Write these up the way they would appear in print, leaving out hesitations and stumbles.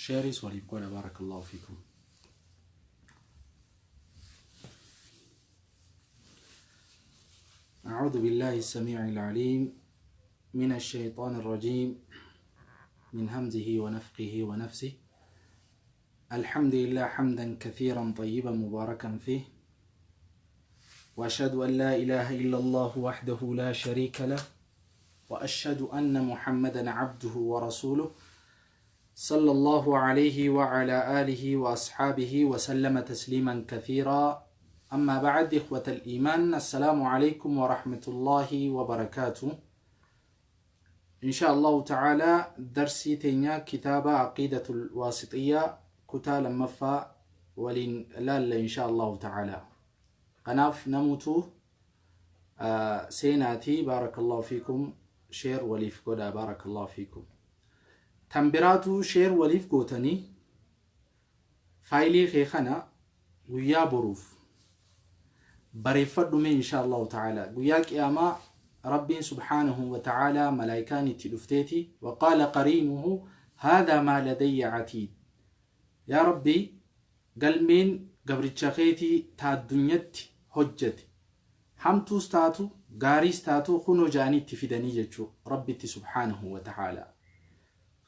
Sheeriis waliif godha barakallahu fiikum. أعوذ بالله السميع العليم من الشيطان الرجيم من همزه ونفقه ونفسه الحمد لله حمدا كثيرا طيبا مباركا فيه وأشهد أن لا إله إلا الله وحده لا شريك له وأشهد أن محمدا عبده ورسوله صلى الله عليه وعلى آله وأصحابه وسلم تسليما كثيرا أما بعد إخوة الإيمان السلام عليكم ورحمة الله وبركاته إن شاء الله تعالى درسي تينيا كتاب عقيدة الواسطية كتا لمفا ولين لالا إن شاء الله تعالى قناف نموتو سيناتي بارك الله فيكم شير وليف قدا بارك الله فيكم تنبراتو شير وليف قوتني فايلي خيخنا ويا بروف bareeffadhume insha Allahu ta'ala guyyaa qiyaamaa rabbiin subhaanahu wa ta'ala malaayikaan itti dhufteeti waqaala qariinuhu haadhaa maa ladayya catiid yaa rabbii galmeen gabricha keetii ta addunyatti hojjete hamtuus taatu gaariis taatu kunoo ja'anii itti fidanii jechuu rabbitti subhaanahu wa ta'ala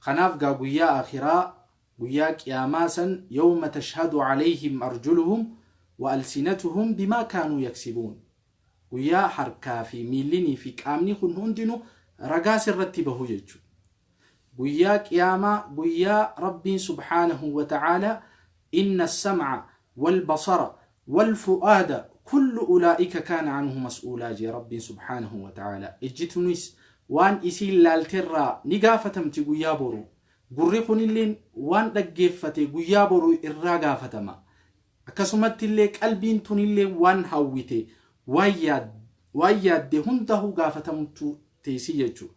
kanaaf gaa guyyaa akhiraa guyyaa qiyaamaa san yawma tashhadu calayhim arjuluhum wa alsinatuhum bimaa kaanuu yaksibuun guyyaa harkaa fi miillinii fi qaamni kun hundinuu ragaa sirratti bahu jechuudha. Guyyaa qiyaamaa guyyaa rabbiin subhaanahu wa ta'aala inna sam'a wal basara wal fu'aada kullu ulaa'ika kaana anhu mas'uulaa jee rabbiin subhaanahu wa ta'aala. Ijji tunis waan isiin laalterraa ni gaafatamti guyyaa boru. Gurri kunilleen waan dhaggeeffate guyyaa boru irraa gaafatama. Akkasumatti illee qalbiin tunillee waan hawwite waan yaadde hundahu gaafatamtu teessii jechuudha.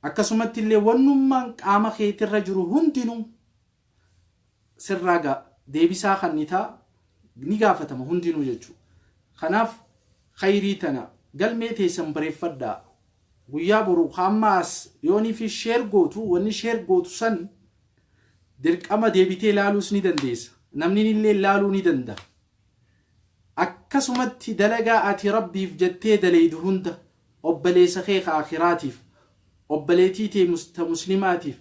Akkasumatti illee wannummaan qaama keetirra jiru hundinuu sirraa deebisaa kannitaa ni gaafatama hundinuu jechuudha. Kanaaf khayrii tana galmee teessan bareeffadhaa. Guyyaa boru hammaas yoonii fi sheer gootu wanni sheer gootu san dirqama deebitee ilaaluus ni dandeessa. Namni illee ilaaluu ni danda'a. Akkasumatti dalagaa ati rabbiif jettee daleeydu hunda obboleessa kee ka akhiraatiif obboleettii tee ta muslimaatiif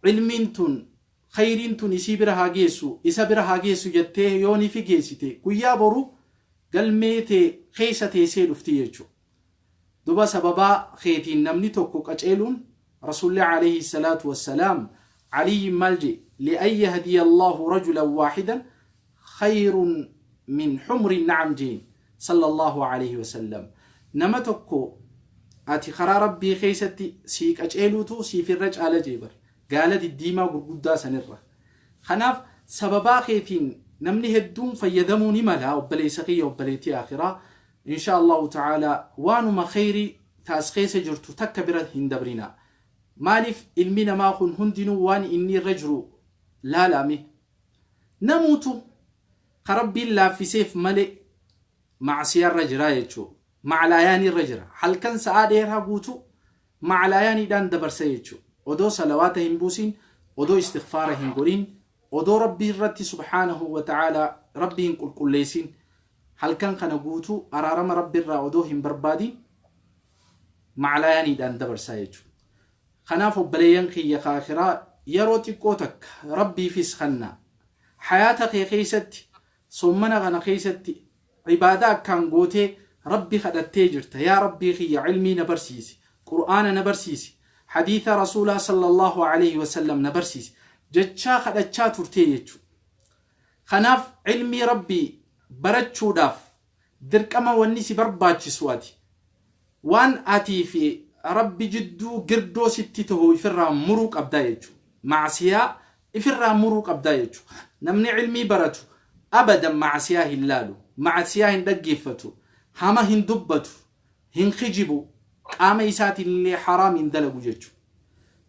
ilmiin tun khayriin tun isii bira haa geessu isa bira haa geessu jettee yoonii fi geessite guyyaa boru galmee tee keessa teessee dhufti jechuudha. Duba sababaa keetiin namni tokko qaceeluun rasuulli alayhi salaatu wassalaam علي maal je لأن يهدي الله رجلا واحدا خير من حمر النعم jeen صلى الله عليه وسلم nama tokko ati karaa rabbii keessatti sii qaceeluutu siif irra caala jeebar gaala diddiimaa gurguddaa sanirra kanaaf sababaa keetiin namni hedduun fayyadamuu ni mala obboleessa kiyya obboleettii akhiraa insha Allahu ta'ala waanuma khayrii taas keessa jirtu takka bira hin dabrina maaliif ilmi namaa kun hundinuu waan inni irra jiru laalame namuutu ka rabbiin laaffiseef malee macsiyaarra jira jechuu maclaayaanii irra jira halkan sa'aa dheeraa guutuu maclaayaaniidhaan dabarsa jechuu odoo salawaata hin buusin odoo istighfaara hin godhin odoo rabbii irratti subhaanahu wa ta'aalaa rabbii hin qulqulleessin halkan kana guutuu araarama rabbi irraa odoo hin barbaadin maclaayaaniidhaan dabarsaa jechuu kanaaf obboleeyyan kiyya kaakiraa yeroo xiqqoo takka rabbiifis kannaa hayaata kee keessatti sommana kana keessatti ibaadaa akkaan gootee rabbi kadhattee jirta yaa rabbii kiyya ilmii na barsiisi qur'aana na barsiisi hadiisa rasuulaa sallallahu alaihi wasallam na barsiisi jechaa kadhachaa turtee jechuu kanaaf ilmii rabbii barachuudhaaf dirqama wanni si barbaachisu ati waan atii fi rabbi jidduu girdoo sitti tahu ifirraa muruu qabdaa jechuu macsiyaa ifirraa muruu qabdaa jechuu namni ilmii baratu abadan macsiyaa hin laalu macsiyaa hin dhaggeeffatu hama hin dubbatu hin kijibu qaama isaatiin illee haraam hin dalagu jechuu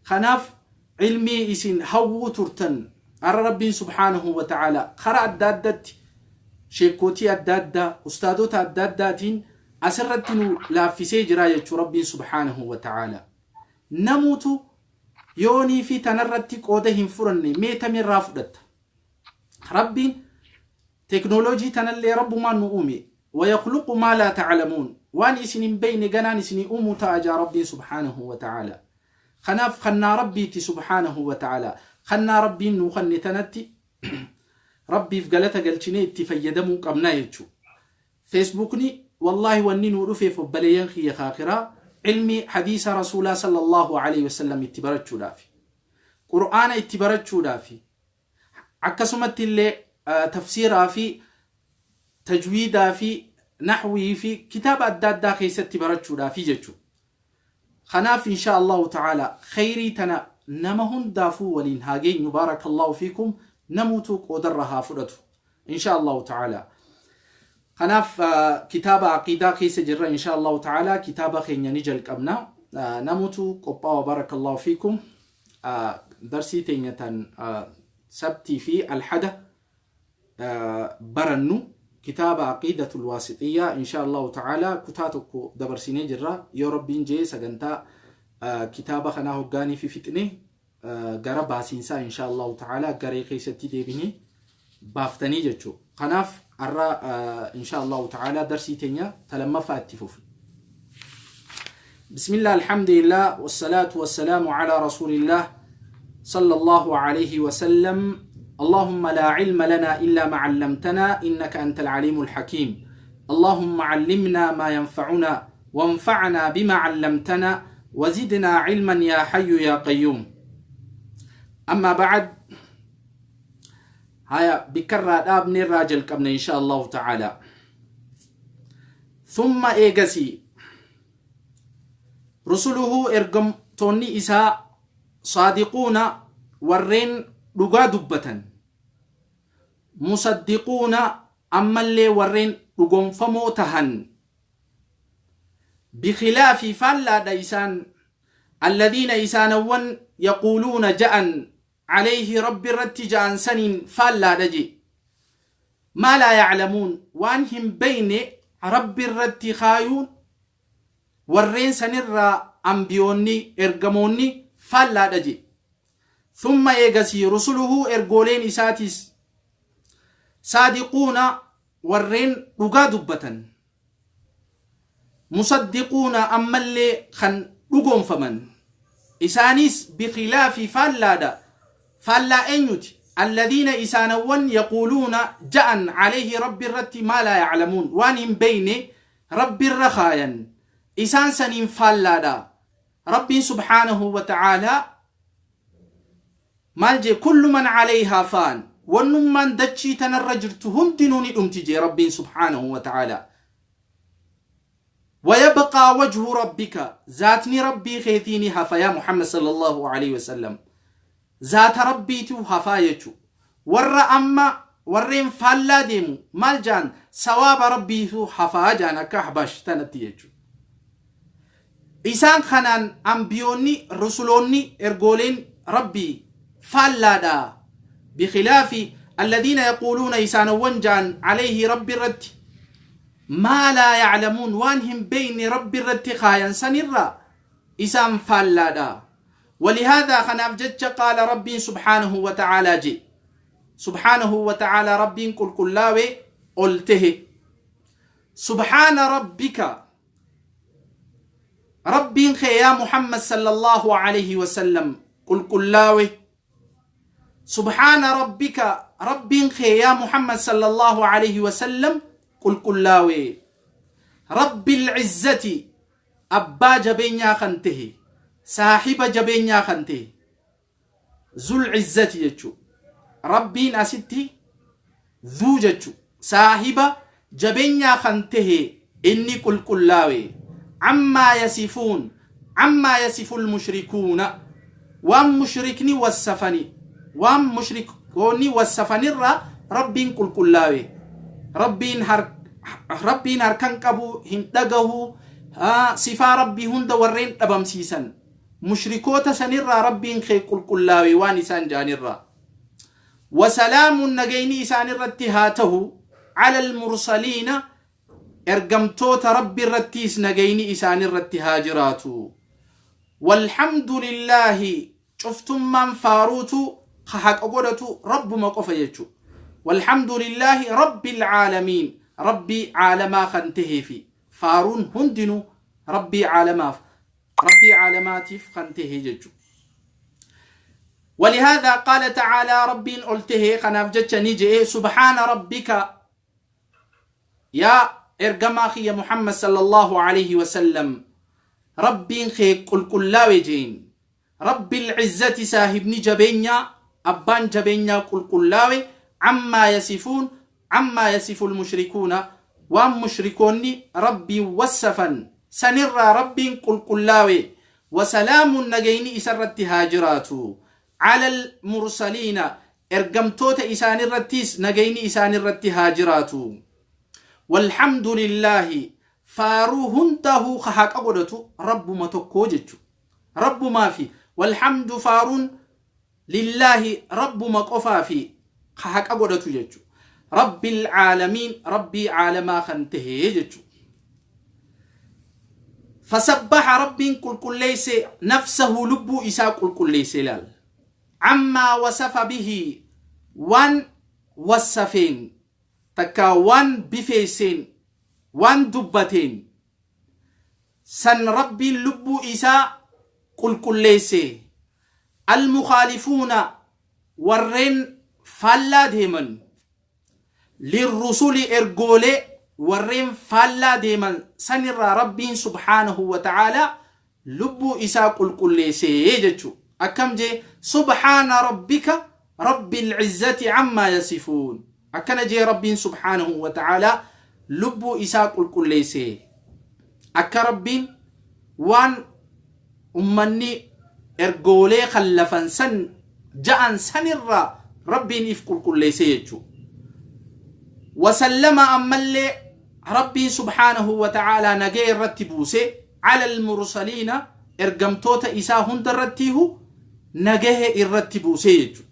kanaaf ilmii isin hawwuu turtan har'a rabbiin subhaanahu wa ta'ala karaa adda addatti sheekootii adda addaa ustaadota adda addaatiin asirratti nu laaffisee jira jechuu rabbiin subhaanahu wa ta'ala namuutu Yoonii fi tanarratti qooda hin furanne mee tamirraa fudhatta? Rabbiin teknooloojii tanallee Rabbumaan nu uume. Wayakluqu maa laa ta'lamuun. Waan isin hin beeyne ganaan isinii uumuu ta'a jaa Rabbiin subhaanahu wa ta'aala. Kanaaf kannaa Rabbiiti subhaanahu wa ta'aala. Kannaa Rabbiin nuu kanne tanatti Rabbiif galata galchinee itti fayyadamuu qabna jechuu. Facebookni wallahi wanni nuu dhufeef obbaleeyyan kiyya kaakiraa ilmii hadiisa rasuulaa sallallahu alaihi wasallam itti barachuudhaafi. Qur'aana itti barachuudhaafi. Akkasumatti illee tafsiiraa fi tajwiidaa fi nahwii fi kitaaba adda addaa keessatti barachuudhaafi jechuudha. Kanaaf insha Allahu ta'ala khayrii tana nama hundaafuu waliin haa geenyu baarakallahu fiikum namuutuu qoodarra haa fudhatu insha Allahu ta'ala. Kanaaf kitaaba aqiidaa keessa jirra insha Allahu ta'ala kitaaba keenya ni jalqabna. Namuutuu qophaawa baarakallahu fiikum. Darsii teenya tan sabtii fi alhada barannu kitaaba aqiidatul waasixiyyaa insha Allahu ta'ala kutaa tokko dabarsinee jirra. Yoo Rabbiin jee sagantaa kitaaba kanaa hoggaanii fi fixne gara baasiinsaa insha Allahu ta'ala garee keessatti deebinee baaftanii jechuudha. Kanaaf har'a insha Allahu ta'ala darsii teenya ta lammaffaa itti fufna. بسم الله الحمد لله والصلاة والسلام على رسول الله صلى الله عليه وسلم اللهم لا علم لنا إلا ما علمتنا إنك أنت العليم الحكيم اللهم علمنا ما ينفعنا وانفعنا بما علمتنا وزدنا علما يا حي يا قيوم أما بعد هيا بكرة أبني الراجل قبل إن شاء الله تعالى ثم إيجسي rusuluhu ergamtoonni isaa saadiquuna warreen dhugaa dubbatan musaddiquuna ammallee warreen dhugoomfamoo tahan bikhilaafi faallaadha isaan alladhiina isaanawwan yaquuluuna ja'an alayhi rabbi irratti ja'an saniin faallaadha je maa laa yaclamuun waan hin beyne rabbi irratti kaayuun warreen sanirraa ambiyoonni ergamoonni faallaadha je thumma eegasii rusuluhu ergooleen isaatis saadiquuna warreen dhugaa dubbatan musaddiquuna ammallee kan dhugoomfaman isaanis bikhilaafi faallaadha faallaa eenyuti alladhiina isaanawwan yaquuluuna ja'an alayhi rabbi irratti maa laa yaclamuun waan hin beyne rabbi irra kaayan isaan saniin faallaadha rabbiin subhaanahu wa ta'aalaa maal jee kullu man calayhaa faan wannummaan dachii tanarra jirtu hundinuu ni dhumti jee rabbiin subhaanahu wa ta'aalaa ويبقى وجه ربك ذاتني ربي خيثيني هفا يا محمد صلى الله عليه وسلم ذات ربي تو هفا يجو ور أما ورين فالا ديمو مال جان سواب ربي تو هفا جان كحباش تنتي يجو isaan kanaan ambiyoonni rusuloonni ergooleen rabbii faallaadha bikhilaafi alladhiina yaquuluuna isaanowwan ja'an alayhi rabbi irratti maa laa yaclamuun waan hin beyne rabbi irratti kaayan sanirra isaan faallaadha ولهذا خناف جتش قال ربي سبحانه وتعالى جي سبحانه وتعالى ربي قل قلاوي قلته سبحان ربك ربي يا محمد صلى الله عليه وسلم قل قلاوي سبحان ربك ربي يا محمد صلى الله عليه وسلم قل قلاوي رب العزة أبا جبينيا خنته صاحب جبينيا خنته ذو العزة يجو ربين أستي ذو جتشو صاحب جبينيا خنته إني قل قلاوي عما يصفون عما يصف المشركون وام مشركني والسفني وام مشركوني والسفني الرا ربين قل قلاوي ربين هر ربين هركن قبو هندقه صفا ربي هند ورين أبمسيسا مشركوتا سنرى ربين خي قل قلاوي وانسان جانرا وسلام نجيني إسان الرتهاته على المرسلين ergamtoota rabbi irrattiis nagayni isaan irratti haa jiraatu walhamdulillaahi Cuftummaan faaruutu ka haqa godhatu Rabbuma qofa jechu. Walhamdulillaahi Rabbil caalamiin, Rabbii caalamaa kan taheefi faaruun hundinuu Rabbii caalamaaf, Rabbii caalamaatiif kan tahe jechu. Walihaadhaa qaala ta'aalaa, Rabbiin ol tahe kanaaf jecha ni je'e, Subhaana Rabbika, Yaa ergamaa kiyya Muhammad sallallahu aleyhi wasallam, Rabbiin kee qulqullaawe jeen. Rabbil izzati, saahibni jabeenyaa, abbaan jabeenyaa qulqullaawe, ammaa yasifuun, ammaa yasiful mushrikuuna, waan mushrikoonni Rabbiin wassafan sanirraa Rabbiin qulqullaawe. Wasalaamun, nagayni isarratti haa jiraatu, alal mursaliina, ergamtoota isaanirrattiis nagayni isaanirratti haa jiraatu. Walhamdulillaahi, faaruu hundaahuu ka haqa godhatu Rabbuma tokkoo jechu. Rabbumaafi walhamdu, faaruun lillaahi, Rabbuma qofaafi ka haqa godhatu jechu. Rabbil caalamiin, Rabbii caalamaa kan tahe jechu. Fasabbaha, Rabbiin qulqulleeyse, nafsahu, lubbuu isaa qulqulleeyse ilaal. Ammaa wasafa bihi, waan wassafeen takkaa waan bifeesseen, waan dubbateen san Rabbiin lubbuu isaa qulqulleesse. Almukhaalifuuna, warreen faallaa deeman, lirrusuli, ergoolee warreen faallaa deeman sanirraa Rabbiin subhaanahu wa ta'aalaa lubbuu isaa qulqulleesse jechu. Akkam jee? Subhaana rabbika rabbil izzati ammaa yasifuun, akkana jee. Rabbiin subhaanahu wa ta'aalaa lubbuu isaa qulqulleesse akka Rabbiin waan ummanni ergoolee khallafan san ja'an sanirraa Rabbiin if qulqulleesse jechu. Wasallama, ammallee Rabbiin subhaanahu wa ta'aalaa nagaya irratti buuse, ala almursaliina, ergamtoota isaa hunda irrattiihu nagahe irratti buuse jechu.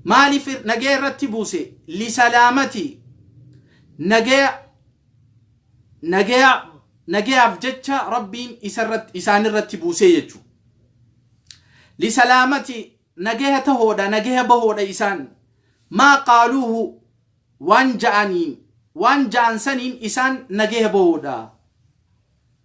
Maaliif nagaya irratti buuse? Lisalaamati, nagaya nagaya nagayaaf jecha Rabbiin isarratti isaanirratti buusee jechu. Lisalaamati, nagaya tahoodha, nagaya bahoodha isaan. Maa qaaluuhu, waan ja'aniin, waan ja'an saniin isaan nagaya bahoodha.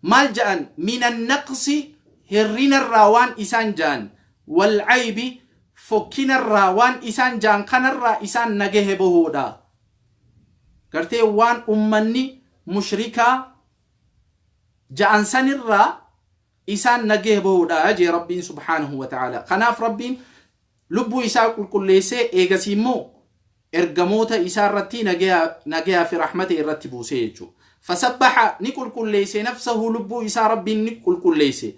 Maal ja'an? Minan naqsi, hirrinarraa waan isaan ja'an, wal aybi, fokkinarraa waan isaan ja'an kanarraa isaan nagaya bahoodha. Gartee waan ummanni mushrikaa ja'an sanirraa isaan nagaya bahoodha jee Rabbiin subhaanahu wa ta'ala. Kanaaf Rabbiin lubbuu isaa qulqulleessee eegasii immoo ergamoota isaa irratti nagayaa fi rahmata irratti buusee jechuudha. Fasabbaha, ni qulqulleesse, nafsahu, lubbuu isaa Rabbiin ni qulqulleesse.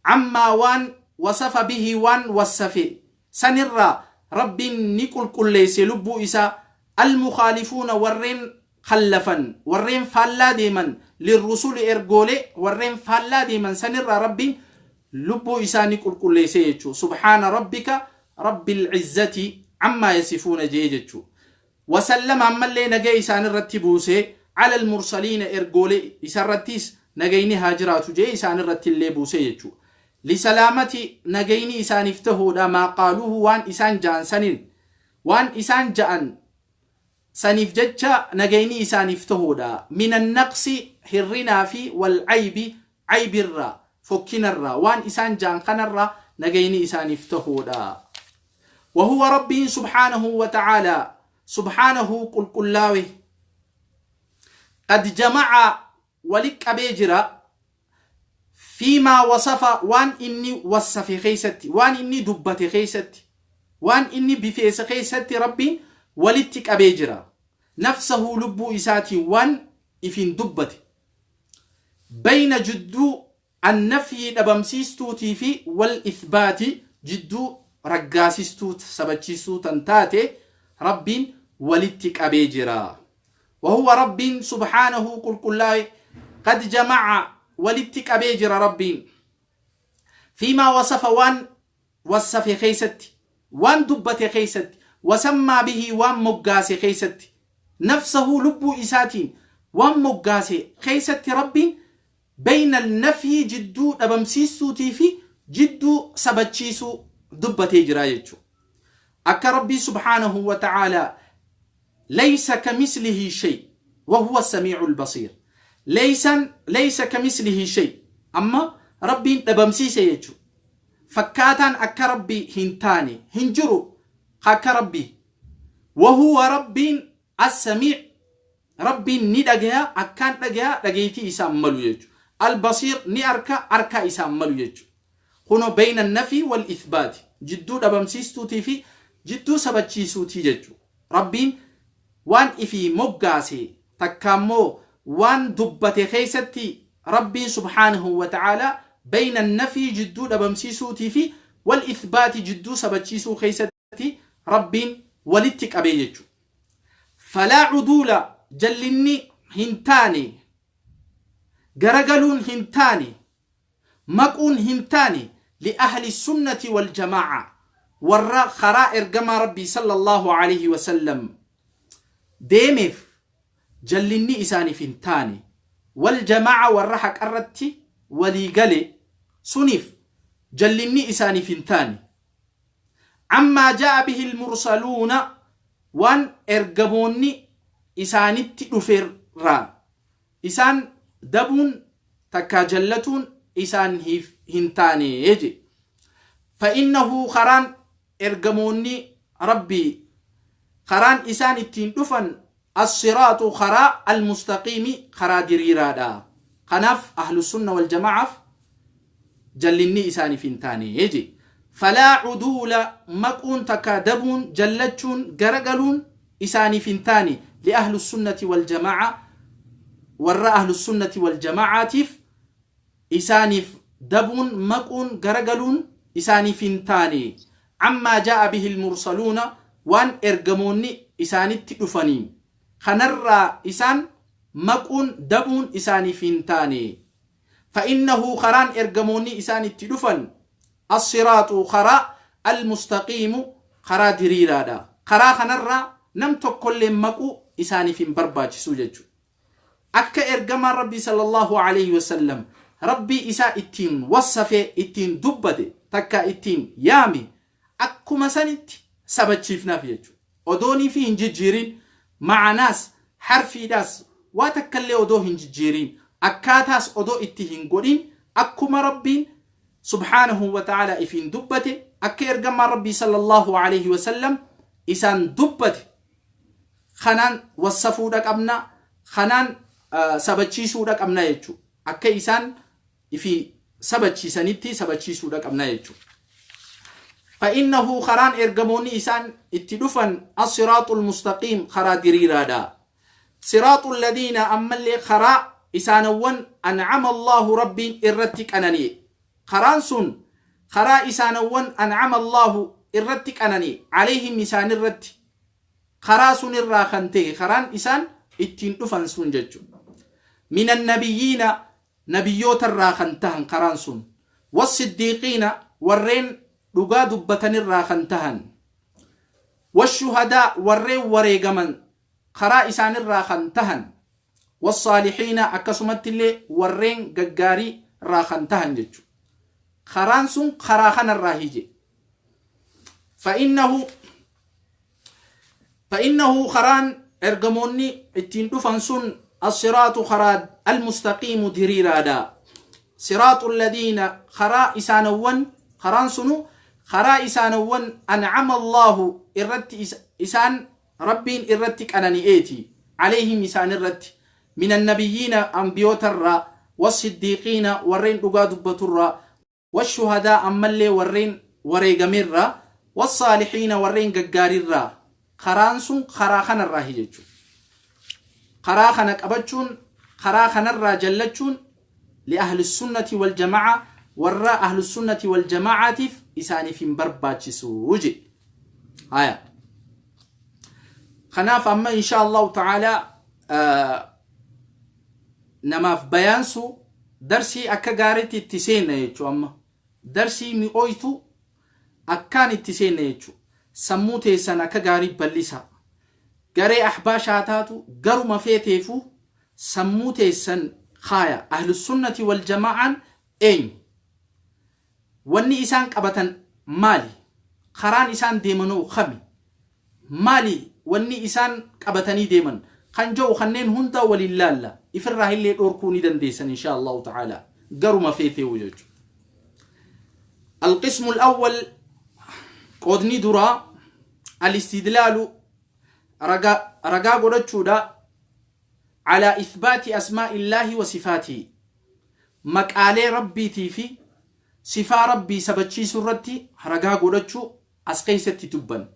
Ammaa, waan wasafa bihi, waan wassafe sanirraa Rabbiin ni qulqulleesse lubbuu isaa. Almukhaalifuuna, warreen khallafan, warreen faallaa deeman, lirrusuli, ergoolee warreen faallaa deeman sanirraa Rabbiin lubbuu isaa ni qulqulleesse jechuu. Subhaana rabbika rabbil izzati ammaa yasifuuna jee jechuu. Wasallama, ammallee nagaya isaanirratti buuse, ala almursaliina, ergoolee isarrattis nagayni haa jiraatu jee isaanirratti illee buuse jechuu. Lisalaamati, nagayni isaaniif tahuudha, maa qaaluuhu, waan isaan ja'an saniin, waan isaan ja'an saniif jecha nagayni isaaniif tahuudha. Minan naqsi, hirrinaa fi, wal aybi, aybirraa, fokkinarraa, waan isaan ja'an kanarraa nagayni isaaniif tahuudha. Wahuwa, Rabbiin subhaanahu wa ta'aalaa, subhaanahu, qulqullaawe, qad jama'a, wali qabee jira, fiimaa wasafa, waan inni wassafe keessatti, waan inni dubbate keessatti, waan inni bifeesse keessatti Rabbiin walitti qabee jira. Nafsahu, lubbuu isaatiin waan ifin dubbate, bayna, jidduu, annafyii, dhabamsiistuutii, fi wal ithbaati, jidduu raggaasistuu, sabachiistuu tan taate Rabbiin walitti qabee jira. Wahuwa, Rabbiin subhaanahu qulqullaa'e, qad jama'a, walitti qabee jira Rabbiin, fiimaa wasafa, waan wassafe keessatti, waan dubbate keessatti, wasammaa bihii, waan moggaase keessatti, nafsahu, lubbuu isaatiin waan moggaase keessatti Rabbiin bayna nafyii, jidduu dhabamsiistuutii fi jidduu sabachiisuu dubbatee jira jechuudha. Akka Rabbii subhaanahu wa ta'aalaa laysa kamislihi shay wa huwa samii'ul basiir. Laysan laysa kamislihi shay amma Rabbiin dhabamsiise jechuudha. Fakkaataan akka Rabbii hin taane hin jiru akka Rabbii. Wa huwa Rabbiin as-samiic Rabbiin ni dhagaya akkaan dhagaya dhageeytii isaan malu jechu. Al-basiir ni arka arkaa isaan malu jechu. Kuno bayna nafii wal ithbaati jidduu dhabamsiistuutii fi jidduu sabachiisuutii jechu. Rabbiin waan ifii moggaase takka immoo waan dubbate keessatti Rabbiin subhaanahu wa ta'aalaa bayna nafii jidduu dhabamsiisuutii fi wal ithbaati jidduu sabachiisuu keessatti Rabbiin walitti qabee jechu. Falaa cuduula jallinni hin taane, garagaluun hin taane, maquun hin taane li ahli sunnati wal jamaa'a warra karaa ergamaa Rabbii sallallahu alaihi wasallam deemeef jallinni isaaniif hin taane wal jamaa'a warra haqarratti walii gale suniif jallinni isaaniif hin taane. Ammaa jaa'a bihi al-mursaluuna waan ergamoonni isaanitti dhuferraa isaan dabuun takkaa jallatuun isaaniif hin taane je. Fa'innahu karaan ergamoonni Rabbii karaan isaan ittiin dhufan as-siraaxu karaa al-mustaqiimi karaa diriiraadha. Kanaaf ahlusunna wal jamaa'aaf jallinni isaaniif hin taane je. Falaa cuduula maquun takkaa dabuun jallachuun garagaluun isaaniif hin taane li ahlusunnati wal jamaa'a warra ahlusunnati wal jamaa'aatiif isaaniif dabuun maquun garagaluun isaaniif hin taane ammaa jaa'a bihi al-mursaluuna waan ergamoonni isaanitti dhufaniin kanarraa isaan maquun dabuun isaaniif hin taane. Fa'innahu karaan ergamoonni isaan itti dhufan as-siraaxu karaa al-mustaqiimu karaa diriiraadha. Karaa kanarraa nam tokkollee maquu isaaniif hin barbaachisu jechuudha. Akka ergamaan Rabbii sallallahu alaihi wasallam Rabbii isaa ittiin wassafee ittiin dubbate takka ittiin yaame akkuma sanitti sabachiifnaaf jechuudha. Odoonii fi hin jijjiirin ma'anaas harfiidhaas waa takkallee odoo hin jijjiirin akkaataas odoo itti hin godhin akkuma Rabbiin subhaanahu wa ta'ala ifiin dubbate akka ergamaan Rabbii sallallahu alaihi wasallam isaan dubbate kanaan wassafuudha qabna kanaan sabachiisuudha qabna jechuudha. Akka isaan ifi sabachiisanitti sabachiisuudha qabna jechuudha. Fa'innahu karaan ergamoonni isaan itti dhufan as-siraaxul mustaqiim karaa diriiraadha. Siraaxul ladiina ammallee karaa isaanawwan an'ama Allahu Rabbiin irratti qanani'e. Karaan sun karaa isaanawwan an'ama Allahu irratti qanani'e alayhim isaanirratti karaa sun irraa kan ta'e karaan isaan ittiin dhufan sun jechuudha. Minan nabiyyiina nabiyyoota irraa kan tahan karaan sun. Wassiddiiqiina warreen dhugaa dubbatan irraa kan tahan. Washuhadaa warreen wareegaman karaa isaanirraa kan tahan. Wassaalihiina akkasumatti illee warreen gaggaarii irraa kan tahan jechuudha. Karaan sun karaa kanarraa hije. Fa'innahu Fa'innahu karaan ergamoonni ittiin dhufan sun as-siraaxu karaa al-mustaqiimu diriiraadha. Siraaxu alladhiina karaa isaanawwan karaan sunu karaa isaanawwan an'ama Allahu irratti isaan Rabbiin irratti qanani'eeti. Alayhim isaan irratti minan nabiyyiina ambiyootarraa wassiddiiqiina warreen dhugaa dubbaturraa Washuhadaa ammallee warreen wareegamerraa wassaalihiina warreen gaggaarirraa karaan sun karaa kanarraahi jechuudha. Karaa kana qabachuun karaa kanarraa jallachuun li ahli sunnati wal jamaa warra ahlu sunnati wal jamaatiif isaaniif hin barbaachisu je. Haya. Kanaaf amma insha Allahu ta'ala namaaf bayaansu darsii akka gaariitti itti seenna jechuu amma darsii mi'ooytu akkaan itti seenna jechuu sammuu teessan akka gaarii bal'isa garee ahbaash haa taatu garuma feeteefuu sammuu teessan kaaya ahlusunnati wal jamaa'aan eenyu Wanni isaan qabatan maali? Karaan isaan deemanoo kami? Maali wanni isaan qabatanii deeman? Kan ja'u kanneen hunda waliin laalla. Ifirraa illee dhorkuu ni dandeessan insha Allahu ta'ala. Garuma feeteewu jechuudha. القسم الأول qoodni duraa الاستدلال ragaa godhachuudha على إثبات أسماء الله وصفاته maqaalee rabbiitii fi sifaa rabbii sabachiisuu irratti ragaa godhachuu as keessatti dubban.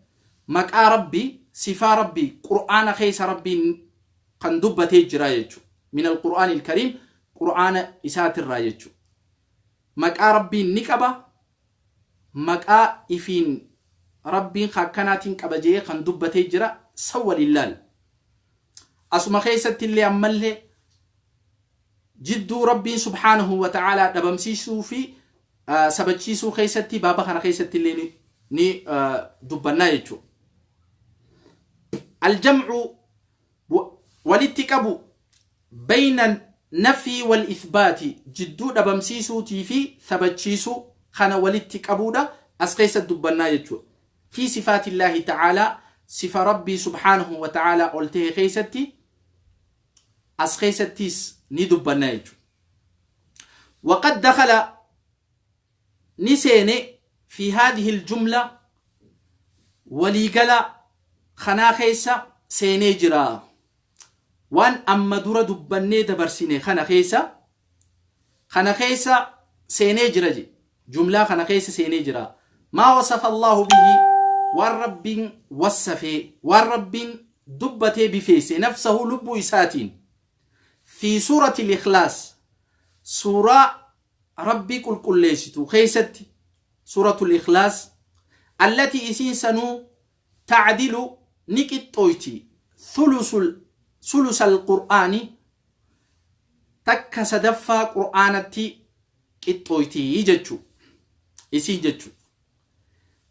Maqaa rabbii, sifaa rabbii qur'aana keessa rabbiin kan dubbatee jira jechuudha. من القرآن الكريم qur'aana isaatirraa jechuudha. Maqaa rabbiin ni qaba, maqaa ifiin rabbiin akkanaatiin qaba jee kan dubbatee jira san waliin laal. Asuma keessatti illee ammallee jidduu rabbiin سبحانه وتعالى dhabamsiisuu fi sabachiisuu keessatti baaba kana keessatti illee ni dubbannaa jechuudha. الجمع walitti qabu بين النفي والإثبات jidduu dhabamsiisuutii fi sabachiisuu kana walitti qabuudha as keessatti dubbannaa jechuudha. في صفات الله تعالى sifa rabbii سبحانه وتعالى ol ta'e keessatti as keessattis ni dubbannaa jechuudha. وقد دخل ni seene في هذه الجملة waliigala kanaa keessa seenee jira. Waan amma dura dubbannee dabarsine kana keessa seenee jira je. Jumlaa kana keessa seenee jira. ما وصف الله به waan rabbiin wassafee, waan rabbiin dubbatee bifeesse نفسه lubbuu isaatiin في سورة الإخلاص suuraa rabbii qulqulleessitu keessatti, سورة الإخلاص التي isiin sanuu تعدل ni qixxooyti ثلث القرآن takka sadaffaa qur'aanatti qixxooyti jechu isiin jechu.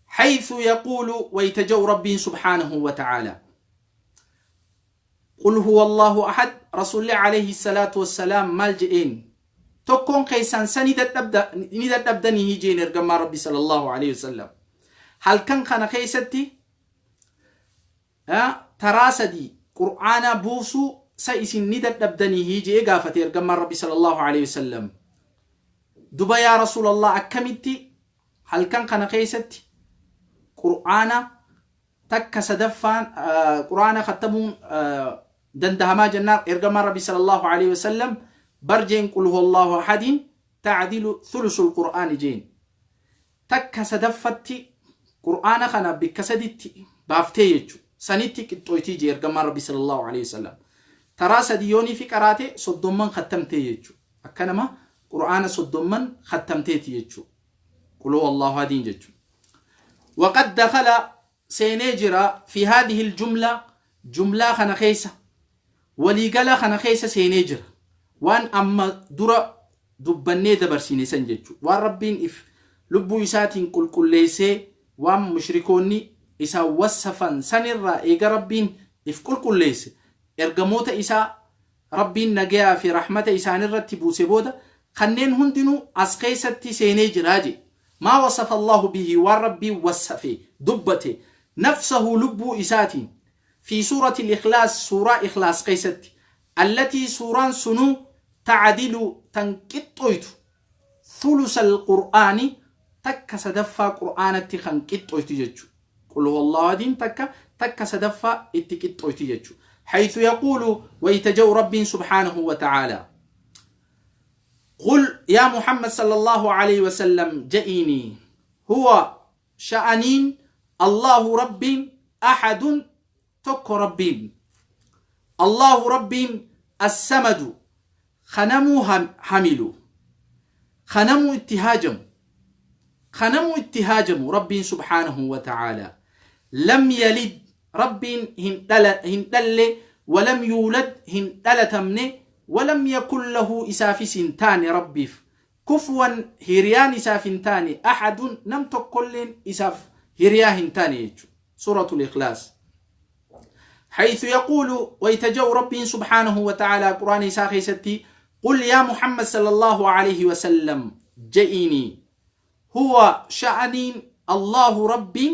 حيث يقول wayta ja'u rabbiin سبحانه وتعالى قل هو الله أحد. رسول عليه الصلاة والسلام maal je'een? Tokkoon keessan sa ni dadhabdanii jeen ergamaa rabbi صلى الله عليه وسلم. Halkan kana keessatti taraa sadii qur'aana buusuu sa isin ni dadhabdanii jee gaafate ergamaan rabbi صلى الله عليه وسلم. Duba yaa رسول الله, akkamitti halkan kana keessatti qur'aana takka sadaffaan qur'aana kattamuun dandahamaa jennaan, ergamaan rabbi صلى الله عليه وسلم bar jeen قل هو الله أحد تعدل ثلث القرآن jeen. Takka sadaffatti qur'aana kana bikka saditti baaftee jechu sanitti qixxooytii jee ergamaan rabbi صلى الله عليه وسلم. Taraa sadi yoonii fi qaraate 30n kattamtee jechu, akka nama qur'aana 30n kattamteeti jechu قل هو الله أحد jechu. وقد دخل seenee jira في هذه الجملة jumlaa kana keessa, waliigala kana keessa seenee jira waan amma dura dubbannee dabarsine san jechu. Waan rabbiin if lubbuu isaatiin qulqulleessee, waan mushrikoonni isaan wassafan sanirraa eega rabbiin if qulqulleesse, ergamoota isaa rabbiin nagayaa fi rahmata isaanirratti buuse booda, kanneen hundinuu as keessatti seenee jiraa je. ما وصف الله به waan rabbiin wassafe dubbate نفسه lubbuu isaatiin في سورة الإخلاص suuraa إخلاص keessatti التي suuraan sunuu تعدل tan qixxoytu ثلث القرآن takka sadaffaa qur'aanatti kan qixxoytu jechu. قل هو الله أحد takka takka sadaffaa itti qixxoyti jechu. حيث يقول wayta ja'u rabbiin سبحانه وتعالى قل يا محمد صلى الله عليه وسلم je'iini هو sha'aniin الله rabbiin أحد tokko rabbiin الله rabbiin الصمد kanamuu hamilu, kanamuu itti haajamu, kanamuu itti haajamu rabbiin سبحانه وتعالى. لم يلد rabbiin hin dhalle ولم يولد hin dhalatamne ولم يكن له isaafis hin taane rabbiif كفوا hiriyaan isaaf hin taane أحد nam tokkolleen isaaf hiriyaa hin taane jechu. سورة الإخلاص. حيث يقول wayta ja'u rabbiin سبحانه وتعالى qur'aan isaa keessatti قل يا محمد صلى الله عليه وسلم je'iini Huwa sha'aniin Allaahu Rabbiin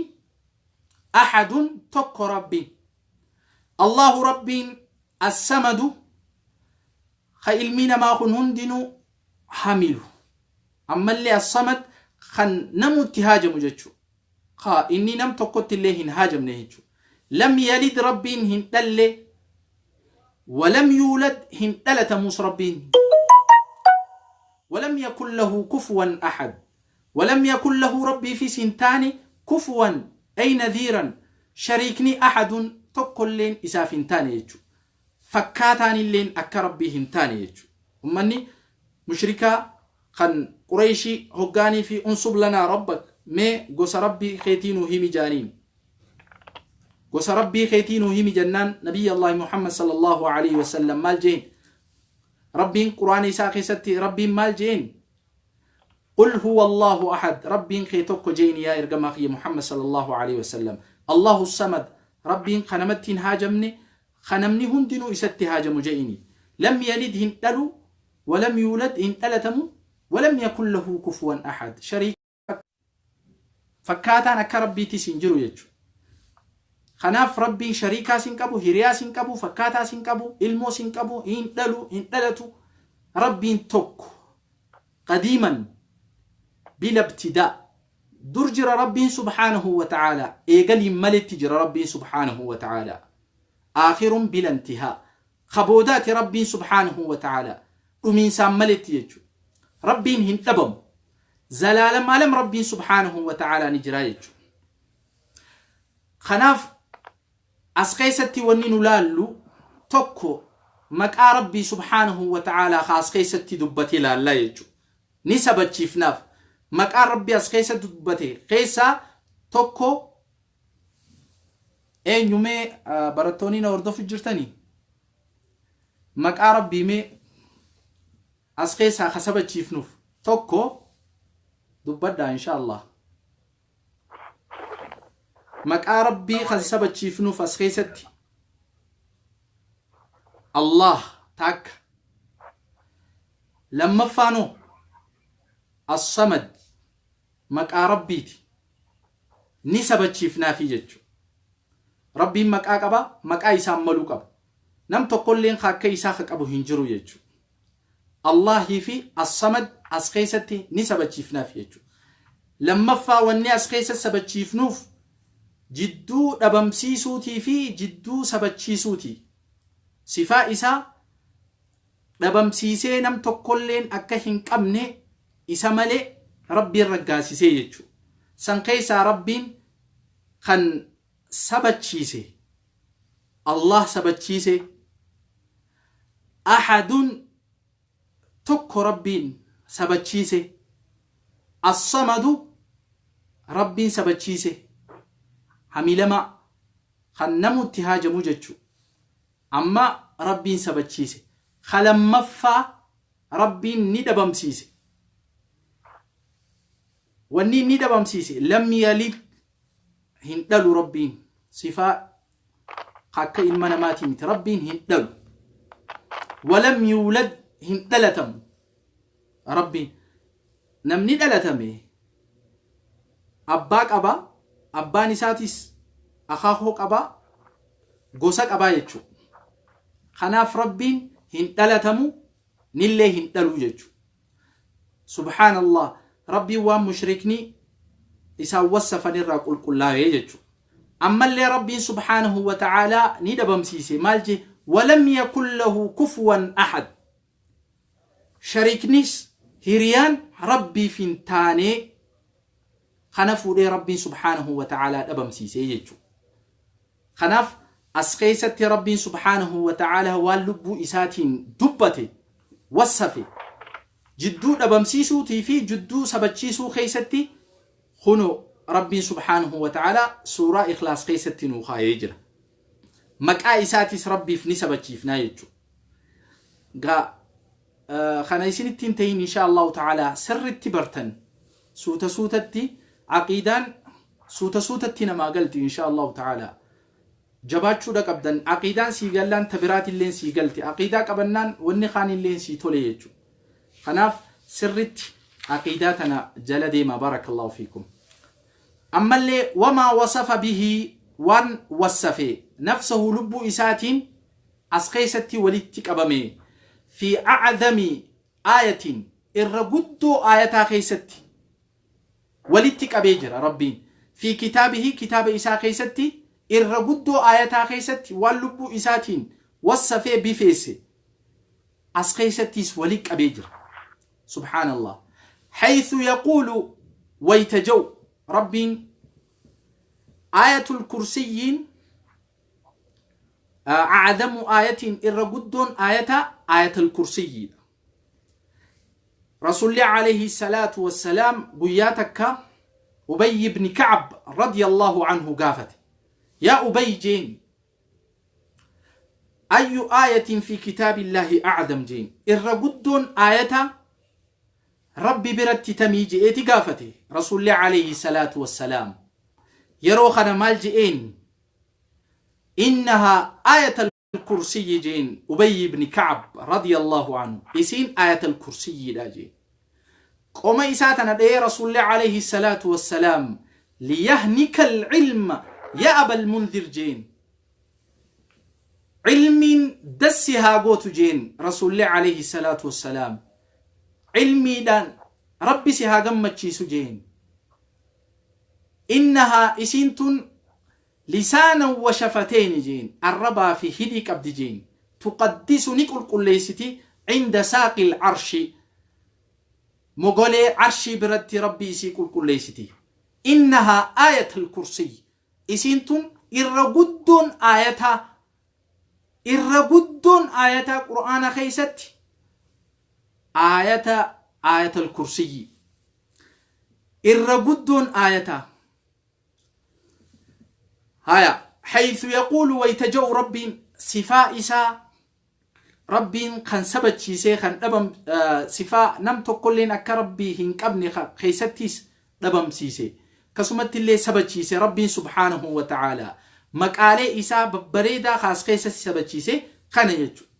ahadun tokko Rabbiin. Allaahu Rabbiin assamadu ka ilmii namaa kun hundinuu hamilu. Ammallee assamad kan namuu itti haajamu jechuudha. Ka inni nam tokkotti illee hin haajamne jechuudha. Lam yalid Rabbiin hin dhalle walam yuulad hin dhalatamus Rabbiin. Walam yakun lahu kufuwan ahad. Walam yakun lahu Rabbiifis hin taane kufuwan ay nadhiiran shariikni ahadun tokkolleen isaaf hin taane jechuudha. Fakkaataanilleen akka Rabbii hin taane jechuudha. Ummanni mushrikaa kan Qurayshii hoggaanii fi unsub lanaa rabbak mee gosa Rabbii keetii nuu himi jaaniin. Gosa Rabbii keetii nuu himi jennaan Nabiyyi Allahi Muhammad sallallahu alaihi wasallam maal jeen? Rabbiin Quraana isaa keessatti Rabbiin maal jeen? Qul huwa Allahu ahad Rabbiin kee tokko jeeni yaa ergamaa kiyya Muhammad sallallahu alaihi wasallam. Allahu samad Rabbiin ka namatti hin haajamne ka namni hundinuu isatti haajamu je'ini. Lam yalid hin dhalu walam yuulad hin dhalatamu walam yakun lahu kufuwan ahad. Shariika fakkaataan akka Rabbiitis hin jiru jechuudha. Kanaaf Rabbiin shariikaas hin qabu, hiriyaas hin qabu, fakkaataas hin qabu, ilmoos hin qabu, hin dhalu, hin dhalatu. Rabbiin tokko. Qadiiman bila ibtidaa. Dur jira Rabbiin subhaanahu wa ta'aalaa. Eegaliin maletti jira Rabbiin subhaanahu wa ta'aalaa. Aakhirun bila intihaa. Ka boodaati Rabbiin subhaanahu wa ta'aalaa. Dhumiinsaan maletti jechuudha. Rabbiin hin dhabamu. Zalaalam alam Rabbiin subhaanahu wa ta'aalaa ni jira jechuudha. Kanaaf as keessatti wanni nu laallu tokko maqaa Rabbii subhaanahu wa ta'aalaa ka as keessatti dubbate laallaa jechuudha. Ni sabachiifnaaf. Maqaan Rabbii as keessatti dubbate keessaa tokko eenyu mee barattoonni na hordofu jirtanii? Maqaa Rabbii mee as keessaa ka sabachiifnuuf tokko dubbadhaa insha Allah. Maqaa Rabbii kan sabachiifnuuf as keessatti Allah takka. Lammaffaanoo As-Samad maqaa Rabbiiti. Ni sabachiifnaafii jechuudha. Rabbiin maqaa qaba, maqaa isaan maluu qaba. Nam tokkolleen ka akka isaa ka qabu hin jiru jechuudha. Allaahii fi As-Samad as keessatti ni sabachiifnaaf jechuudha. Lammaffaa wanni as keessa sabachiifnuuf jidduu dhabamsiisuutii fi jidduu sabachiisuuti. Sifaa isaa dhabamsiisee nam tokkolleen akka hin qabne isa malee Rabbiin raggaasisee jechuudha. San keessaa Rabbiin kan sabachiise Allah sabachiise ahadun tokko Rabbiin sabachiise as-samadu Rabbiin sabachiise hamilama kan namu itti haajamu jechu amma Rabbiin sabachiise ka lammaffaa Rabbiin ni dhabamsiise wanni inni dhabamsiise lam yalid hin dhalu Rabbiin sifaa akka ilma namaatii miti Rabbiin hin dhalu walam yuulad hin dhalatamu Rabbiin namni dhalatame abbaa qaba abbaan isaatis akaakoo qaba gosa qabaa jechuudha kanaaf Rabbiin hin dhalatamu nillee hin dhaluu jechuudha Subhaanallah Rabbiin waan mushrikni isaan wassafan irraa qulqullaawee jechuudha. Ammallee Rabbiin subhaanahu wa ta'aalaa ni dhabamsiise maal jee walam yakun lahu kufuwan ahad. Shariiknis hiriyaan Rabbiif hin taanee kana fuudhee Rabbiin subhaanahu wa ta'aalaa dhabamsiisee jechuudha. Kanaaf as keessatti Rabbiin subhaanahu wa ta'aalaa waan lubbuu isaatiin dubbate wassafe jidduu dhabamsiisuutii fi jidduu sabachiisuu keessatti kuno Rabbiin subhaanahu wa ta'aalaa suuraa Ikhlaas keessatti nuu kaayee jira. Maqaa isaatis Rabbiif ni sabachiifnaa jechuudha. Gaa kana isinitti hin ta'in insha Allahu ta'aalaa sirritti bartan suuta suutatti aqiidaan suuta suutatti namaa galti insha Allahu ta'aalaa. Jabaachuudha qabdan aqiidaan sii gallaan ta biraatilleen sii galti aqiidaa qabannaan wanni kaanilleen sii tole jechuudha. Kanaaf sirritti Aqiidaa tana jala deema barakallahu fiikum. Ammallee wamaa wasafa bihi waan wassafe nafsahu lubbuu isaatiin as keessatti walitti qabame fi a'zami aayatiin irra guddoo aayataa keessatti walitti qabee jira Rabbiin fi kitaabihi kitaaba isaa keessatti irra guddoo aayataa keessatti waan lubbuu isaatiin wassafee bifeesse as keessattis walitti qabee jira. Subhaanallah. Haythu yaquulu wayta ja'u Rabbiin aayatul kursiyyiin a'adamu aayatiin irra guddoon aayata aayatul kursiyyiidha. Rasuulli alayhi salaatu wassalaam guyyaa takka Ubayy ibn Ka'ab radiyallahu anhu gaafate. Yaa Ubayy jeen Ayyu aayatin fi kitaabillaahi a'zam jeen irra guddoon aayata Rabbi biratti tamii je'eeti gaafate Rasuulli alayhi salaatu wassalaam yeroo kana maal je'een innahaa aayatal kursiyyi jeen Ubayy ibn Ka'ab radiyallahu anhu isiin aayatal kursiyyiidha jeen qoma isaa tana dha'ee Rasuulli alayhi salaatu wassalaam liyahnika al-ilma ya abal munzir jeen Ilmiin dassi haa gootu jeen Rasuulli alayhi salaatu wassalaam. Ilmiidhaan Rabbi si haa gammachiisu jeen. Innahaa isiin tun lisaanan wa shafateeni jeen arrabaa fi hidhii qabdi jeen. Tuqaddisu ni qulqulleessiti inda saaqil arshi mogolee arshii biratti Rabbi isii qulqulleessiti. Innahaa aayatul kursiyyi Isiin tun irra guddoon aayataa irra guddoon aayataa Qur'aana keessatti aayata aayatal kursiyyi irra guddoon aayataa haya haythu yaquulu wayta ja'u Rabbiin sifaa isaa Rabbiin kan sabachiisee kan dhabam sifaa nam tokkolleen akka Rabbii hin qabne keessattiis dhabamsiise akkasumattillee sabachiise Rabbiin subhaanahu wa ta'aalaa maqaalee isaa babbareedaa kaas keessatti sabachiise kana jechuudha.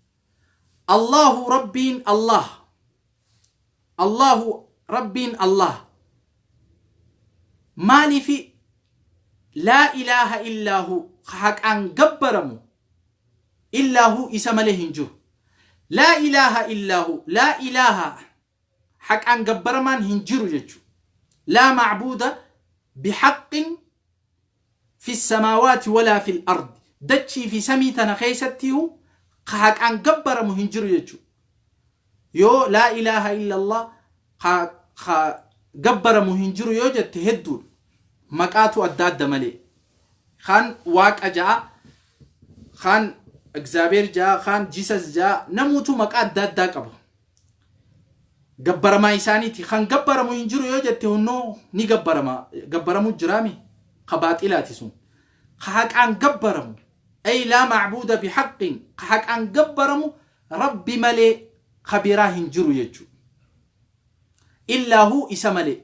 Allahu Rabbiin Allah Allahu Rabbiin Allah maaliifi laa ilaaha illaahu haqaan gabbaramu illaa hu isa malee hin jiru. Laa ilaaha illaa hu laa ilaaha haqaan gabbaramaan hin jiru jechuudha. Laa ma'buuda bihaqqin fi samaawaati walaa fil ardi dachii fi samii tana keessattiyu ka haqaan gabbaramu hin jiru jechuudha. Yoo laa ilaaha illallah ka ka gabbaramu hin jiru yoo jette hedduudha. Maqaatu adda adda malee. Kaan waaqa ja'a, kaan Egzaabeer ja'a, kaan Jesus ja'a, namuutu maqaa adda addaa qaba. Gabbaramaa isaaniiti. Kan gabbaramu hin jiru yoo jette hunnoo ni gabbarama. Gabbaramu jiraami. Ka baaxilaati sun. Ka haqaan gabbaramu. Ay laa ma'buuda bihaqqin. Ka haqaan gabbaramu Rabbi malee ka biraa hin jiru jechuudha. Illaa hu isa malee.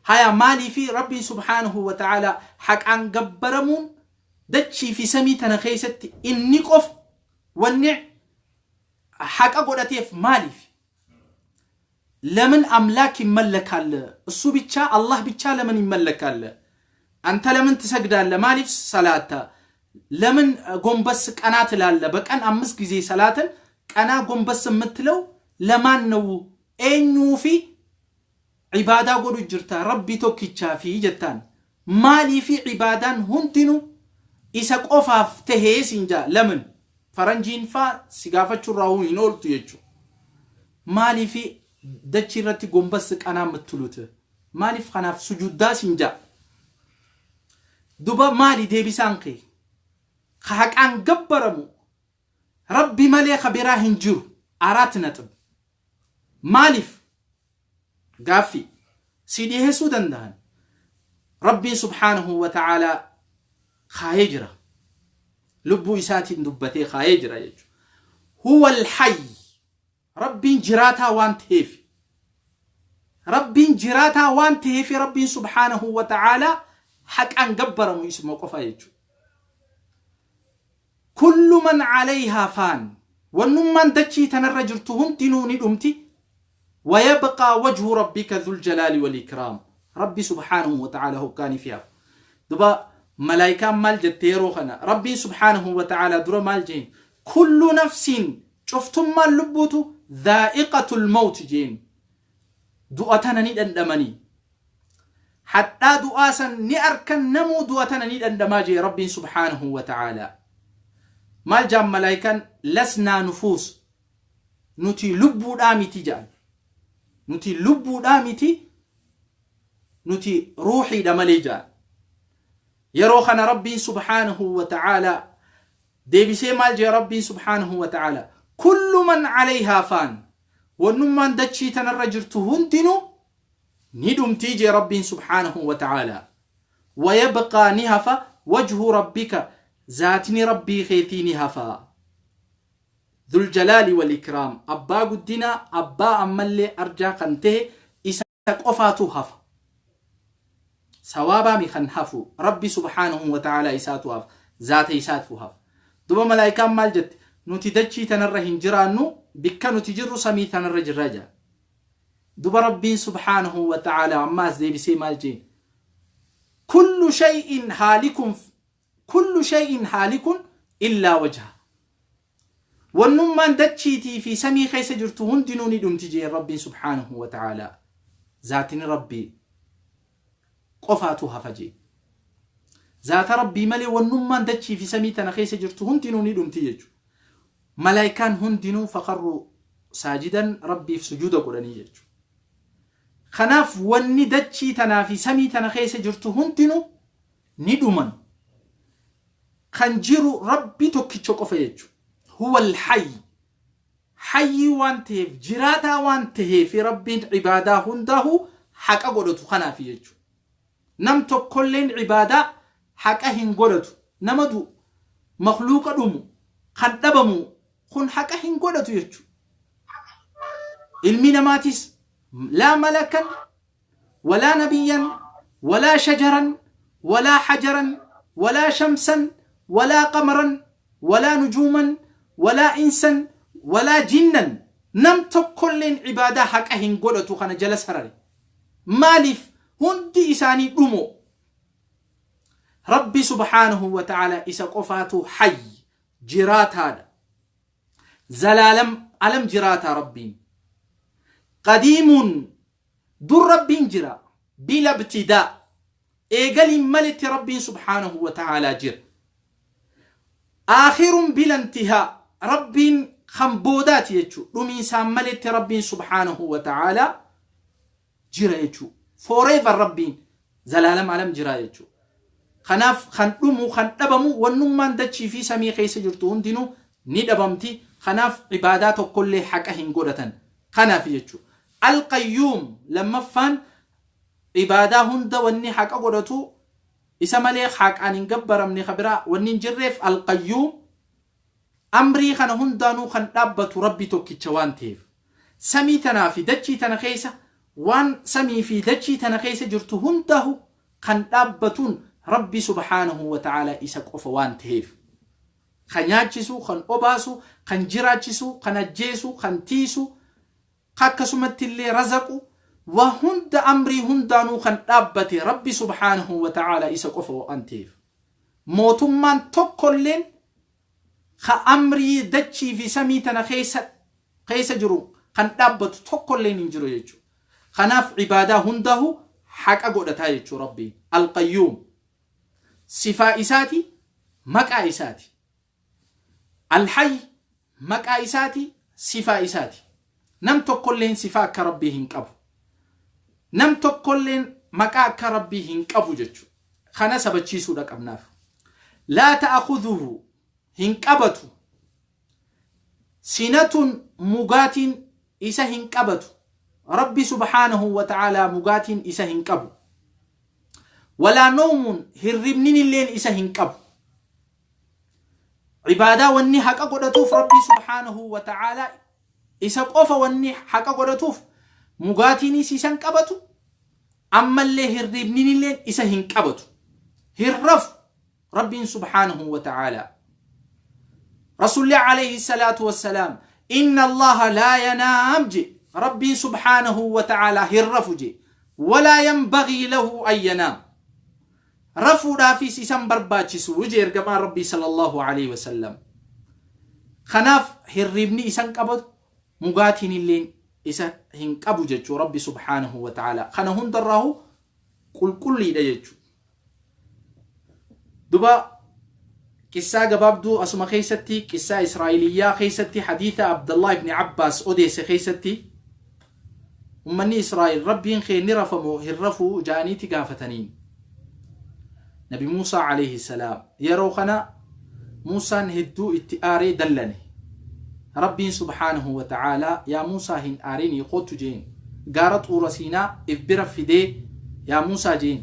Haya maaliifi Rabbiin subhaanahu wa ta'aalaa haqaan gabbaramuun dachii fi samii tana keessatti inni qofa wanni haqa godhateef maaliif? ለምን አምላክ ይመለካል? እሱ ብቻ አላህ ብቻ ለምን ይመለካል? አንተ ለምን ትሰግዳለህ? maaliif salaatta? ለምን ጎንበስ ቀና ትላለህ? በቀን አምስት ጊዜ ሰላትን ቀና ጎንበስ የምትለው ለማን ነው? eenyuufi ibaadaa godhu jirta Rabbi tokkichaafi jettaan maaliifi ibaadaan hundinu isa qofaaf tahee siin jaa ለምን faranjiin faa si gaafachurraa hin ooltu jechu maaliifi dachii irratti gombas qanaa የምትሉት maaliif kanaaf sujuddaa siin jaa duba maali deebisaan kee ka haqaan gabbaramu Rabbi malee ka biraa hin jiru አራት ነጥብ maaliif Gaaffii si dhiheessuu dandahan Rabbiin subhaanahu wa ta'aalaa kaayee jira. Lubbuu isaatiin dubbatee kaayee jira jechuudha. Huwa al-hayy Rabbiin jiraataa waan ta'eef Rabbiin jiraataa waan ta'eef Rabbiin subhaanahu wa ta'aalaa haqaan gabbaramu isuma qofa jechuudha. Kullu man calayhaa faan wannummaan dachii tanarra jirtu hundinuu ni dhumti. Wayabqaa wajhu rabbika dhul jalaali wal ikraam. Rabbi subhaanahu wa ta'aala hoggaanii fi hafa. Duba malaayikaan maal jette yeroo kana? Rabbiin subhaanahu wa ta'aala dura maal jeen? Kullu nafsiin, cuftummaan lubbuutu, dhaa'iqatul mawti jeen. Du'a tana ni dhandhamanii. Hadhaa du'aa san ni arkan, namuu du'a tana ni dhandhamaa jee Rabbiin subhaanahu wa ta'aala. Maal jaan malaayikaan? Lasnaa nufuus, nuti lubbuudhaa miti ja'an. Nuti lubbuudhaa miti, nuti ruuxiidha malee ja'an. Yeroo kana Rabbiin subhaanahu wa ta'aalaa deebisee maal jee Rabbiin subhaanahu wa ta'aalaa? Kullu man calayhaa faan, wannummaan dachii tanarra jirtu hundinuu ni dhumtii jee Rabbiin subhaanahu wa ta'aalaa. Wayabqaa, ni hafa, wajhu rabbika, zaatni Rabbii keetii ni hafa. Dhul jalaali wal ikraam, abbaa guddinaa, abbaa ammallee arjaa kan tahe isa qofaatu hafa. Sawaabaami kan hafu Rabbi subhaanahu wa ta'aalaa isaatu hafa, zaata isaatu hafa. Duba malaayikaan maal jette? Nuti dachii tanarra hin jiraannu, bikka nuti jirru samii tanarra jirra jedha. Duba Rabbiin subhaanahu wa ta'aalaa ammaas deebisee maal jeen? Kullu shay'in haalikun, kullu shay'in haalikun illaa wajha. Wannummaan dachiitii fi samii keessa jirtu hundinuu ni dhumti jeen Rabbiin subhaanahu wa ta'aalaa. Zaatini Rabbii qofaatu hafa jeen. Zaata Rabbii malee wannummaan dachii fi samii tana keessa jirtu hundinuu ni dhumti jechuudha. Malaayikaan hundinuu faqarruu saajidan, Rabbiif sujuuda godhanii jechuudha. Kanaaf wanni dachii tanaa fi samii tana keessa jirtu hundinuu ni dhuman. Kan jiru Rabbi tokkicha qofa jechuudha. Huwa al-hayy. Hayyii waan ta'eef, jiraataa waan ta'eef Rabbiin ibaadaa hundaahu haqa godhatu kanaaf jechuudha. Nam tokkolleen ibaadaa haqa hin godhatu. Nama du'u, makhluuqa dhumu, kan dhabamu kun haqa hin godhatu jechuudha. Ilmi namaatis laa malakan walaa nabiyyan walaa shajaran walaa hajaran walaa shamsan walaa qamaran walaa nujuuman walaa insan walaa jinnan, nam tokkolleen ibaadaa haqa hin godhatu kana jala sarare. Maaliif? Hundi isaanii dhumoo. Rabbi subhaanahu wa ta'ala isa qofaatu hayy, jiraataadha. Zalaalam alam jiraataa Rabbiin. Qadiimuun, dur Rabbiin jira. Bila ibtidaa, eegaliin maletti Rabbiin subhaanahu wa ta'aalaa jira. Aakhirun bila intihaa, Rabbiin kan boodaati jechuu, dhumiinsaan maletti Rabbiin subhaanahu wa ta'aalaa jira jechuu. Forever Rabbiin zalaalam alam jira jechuu. Kanaaf kan dhumu, kan dhabamu, wannummaan dachii fi samii keessa jirtu hundinuu ni dhabamti. Kanaaf ibaadaa tokkollee haqa hin godhatan. Kanaaf jechuu. Alqayyuum, lammaffaan ibaadaa hunda wanni haqa godhatu isa malee haqaan hin gabbaramne ka biraa wanni hin jirreef, alqayyuum, amrii kana hundaanuu kan dhaabbatu Rabbi tokkicha waan ta'eef. Samii tanaa fi dachii tana keessa, waan samii fi dachii tana keessa jirtu hundaahu kan dhaabbatuun Rabbi subhaanahu wa ta'aalaa isa qofa waan ta'eef. Kan nyaachisu, kan obaasu, kan jiraachisu, kan ajjeesu, kan tiisu, akkasumatti illee razaqu, waa hunda amrii hundaanuu kan dhaabbate Rabbi subhaanahu wa ta'aalaa isa qofa waan ta'eef. Mootummaan tokkolleen ka amrii dachii fi samii tana keessa jiru kan dhaabbatu tokkolleen hin jiru jechuudha. Kanaaf ibaadaa hundahu haqa godhataa jechuudha Rabbiin. Alqayyuum sifaa isaati, maqaa isaati. Alhayy maqaa isaati, sifaa isaati. Nam tokkolleen sifaa akka Rabbii hin qabu. Nam tokkolleen maqaa akka Rabbii hin qabu jechuudha. Kana sabachiisuudha qabnaaf. Laa ta'khudhuhu, hin qabatu. Sinatun, mugaatiin isa hin qabatu. Rabbi subhaanahu wa ta'aalaa mugaatiin isa hin qabu. Walaa nawmun, hirribnin illeen isa hin qabu. Ibaadaa wanni haqa godhatuuf Rabbi subhaanahu wa ta'aalaa isa qofa wanni haqa godhatuuf mugaatiinis isa hin qabatu, ammallee hirribnin illeen isa hin qabatu. Hin rafu Rabbiin subhaanahu wa ta'aalaa. Rasulli alayhi salaatu wassalaam inna Allaha laa yanaam je. Rabbiin subhaanahu wa ta'aalaa hin rafu jee. Walaa yanbagii lahu an yanaam. Rafuudhaafis isan barbaachisu jee ergamaan Rabbii sallallahu alaihi wasallam. Kanaaf hirribni isan qabatu mugaatiin illeen isa hin qabu jechuu Rabbi subhaanahu wa ta'aalaa. Kana hundarraahu qulqulliidha jechuu. Duba qissaa gabaabduu asuma keessatti qissaa Israa'iliyyaa keessatti hadiisa Abdallah ibn Abbaas odeesse keessatti ummanni Israa'il Rabbiin kee ni rafamoo hin rafuu ja'aniiti gaafataniin. Nabi Muusaa alayhi salaam yeroo kana Muusaan hedduu itti aaree dallane. Rabbiin subhaanahu wa ta'aalaa yaa Muusaa hin aarinii kootu jeen. Gaara Xuura Siinaa if bira fidee yaa Muusaa jeen.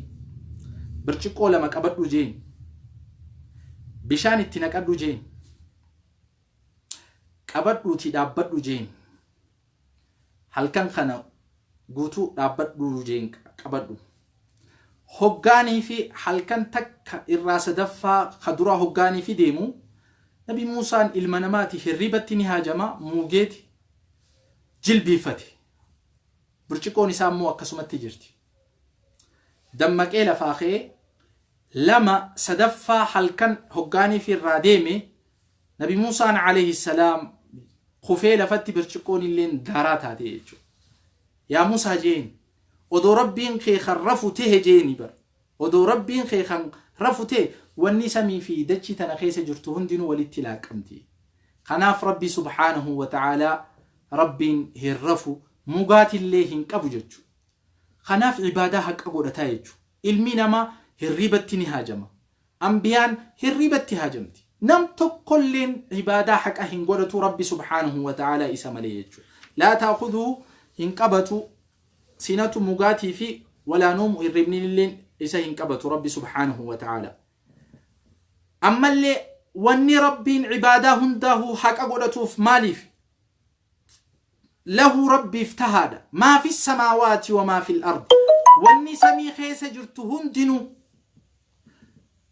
Birciqqoo lama qabadhu jeen. Bishaan itti naqadhu jeen. Qabadhuutii dhaabbadhu jeen. Halkan kana guutuu dhaabbadhu jeen qabadhu. Hoggaanii fi halkan takka irraa sadaffaa ka duraa hoggaanii fi deemu Nabi Muusaan ilma namaati hirribatti ni haajama muugeeti jilbiiffate. Burciqoon isaa immoo akkasumatti jirti. Dammaqee lafaa ka'ee lama sadaffaa halkan hoggaanii fi irraa deeme Nabi Muusaan alayhi salaam kufee lafatti birciqqoon illeen daaraa taate jechuudha. Yaa Muusaa jeen odoo Rabbiin kee kan rafu tehe jeeni bar. Odoo Rabbiin kee kan rafu tehe wanni samii fi dachii tana keessa jirtu hundinuu walitti laaqqamti. Kanaaf Rabbi subhaanahu wa ta'aalaa Rabbiin hin rafu mugaatillee hin qabu jechuudha. Kanaaf ibaadaa haqa godhataa jechuudha. Ilmi namaa hirribatti ni haajama. Anbiyaan hirribatti haajamti. Nam tokkolleen ibaadaa haqa hin godhatu Rabbi subhaanahu wa ta'aalaa isa malee jechuudha. Laa ta'khudhuhu hin qabatu sinatu mugaatii fi walaa noomu hirribni illeen isa hin qabatu Rabbi subhaanahu wa ta'aalaa. Ammallee wanni Rabbiin ibaadaa hundaahuu haqa godhatuuf maaliif? Lahu Rabbiif tahaadha. Maa fi samaawaati wa maa fil ardi. Wanni samii keessa jirtu hundinuu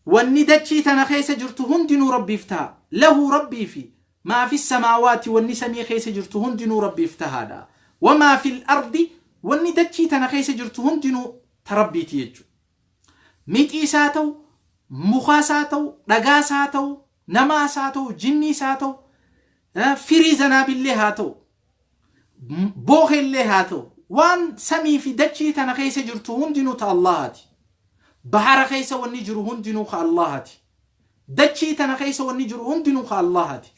wanni dachii tana keessa jirtu hundinuu Rabbiif taha. Lahu Rabbiifi maa fi samaawaati wanni samii keessa jirtu hundinuu Rabbiif tahaadha. Wa maa fil ardi wanni dachii tana keessa jirtu hundinuu ta Rabbiiti jechuudha. Mixiis haa ta'u, mukaas haa ta'u, dhagaas haa ta'u, namaas haa ta'u, jinniis haa ta'u, firii zanaabillee haa ta'u, bookellee haa ta'u, waan samii fi dachii tana keessa jirtu hundinuu ta Allahaati. Bahara keessa wanni jiru hundinuu ka Allahaati. Dachii tana keessa wanni jiru hundinuu ka Allahaati.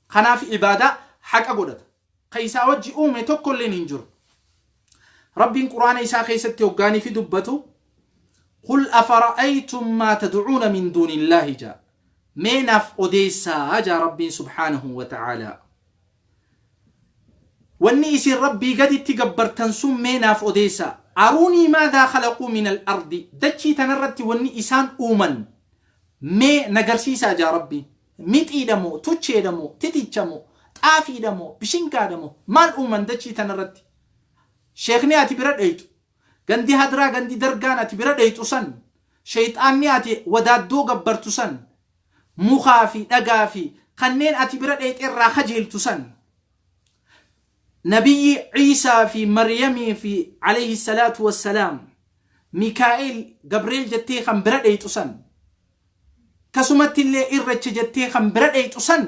Kanaaf ibaadaa haqa godhata. Ka isaa wajji uume tokkolleen hin jiru. Rabbiin Qur'aana isaa keessatti hoggaanii fi dubbatu Qul afara'aytum maa tad'uuna min duunillaahi jaa. Mee naaf odeessaa jaa Rabbiin subhaanahu wa ta'aalaa. Wanni isin Rabbii gaditti gabbartan sun mee naaf odeessaa. Aruunii maadhaa khalaquu min al-ardi. Dachii tanarratti wanni isaan uuman mee nagarsiisaa jaa Rabbiin. Mixiidha moo, tucheedha moo, titicha moo, xaafiidha moo, bishingaadha moo, maal uuman dachii tanarratti? Sheekni ati bira dheyxu, gandi hadraa gandi dargaan ati bira dheyxu san, sheyxaanni ati wadaaddoo gabbartu san, mukaa fi dhagaa fi kanneen ati bira dheyxe irraa kajeeltu san, Nabiyyi Iisaa fi Maryamii fi alayhi salaatu wassalaam, Mikaa'el, Gabriel jettee kan bira dheyxu san, Akkasumatti illee irrecha jettee kan bira dheyxu san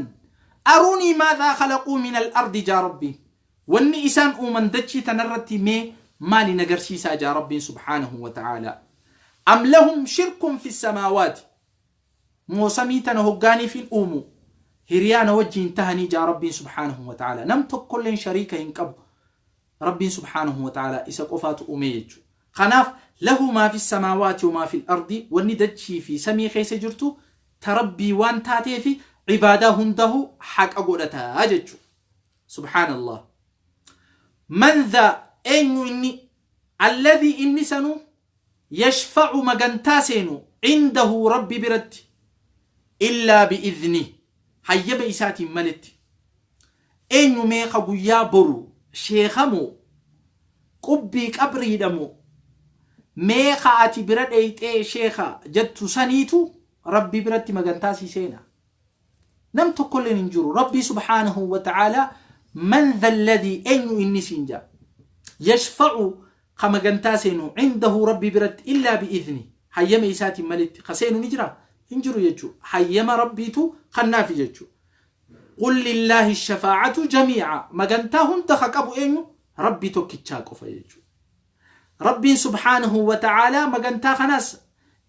aruunii maadhaa khalaquu min al-ardi jaa Rabbiin. Wanni isaan uuman dachii tanarratti mee maali nagarsiisaa jaa Rabbiin subhaanahu wa ta'aalaa. Am lahum shirkun fi samaawaati. Moo samii tana hoggaaniifin uumu hiriyaa na wajjiin tahanii jaa Rabbiin subhaanahu wa ta'aalaa. Nam tokkolleen shariika hin qabu. Rabbiin subhaanahu wa ta'aalaa isa qofaatu uumee jechuudha. Kanaaf lahu maa fi samaawaati wa maa fil ardi wanni dachii fi samii keessa jirtu ta Rabbii waan taateefi ibaadaa hundahu haqa godhata jechuudha. Subhaanallah. Man dhaa eenyu inni alladhii inni sanuu yashfa'u magantaa seenu indahu Rabbi biratti illaa bi'idhnih hayyama isaatiin maletti. Eenyu mee ka guyyaa boru sheekha moo qubbii qabriidha moo mee ka ati bira dheyxee sheekha jettu saniitu Rabbi biratti magantaa sii seena? Nam tokkolleen hin jiru. Rabbii subhaanahu wa ta'aalaa Man dha alladhii eenyu inni siin ja'a yashfa'u ka magantaa seenu cindahu Rabbi biratti illaa bi'idhni hayyama isaatiin maletti ka seenu ni jira? Hin jiru jechuu. Hayyama Rabbiitu kannaafi jechuu. Qul lillaahi shafaa'atu jamii'a magantaa hunda ka qabu eenyu? Rabbi tokkichaa qofa jechuu. Rabbiin subhaanahu wa ta'aalaa magantaa kanaas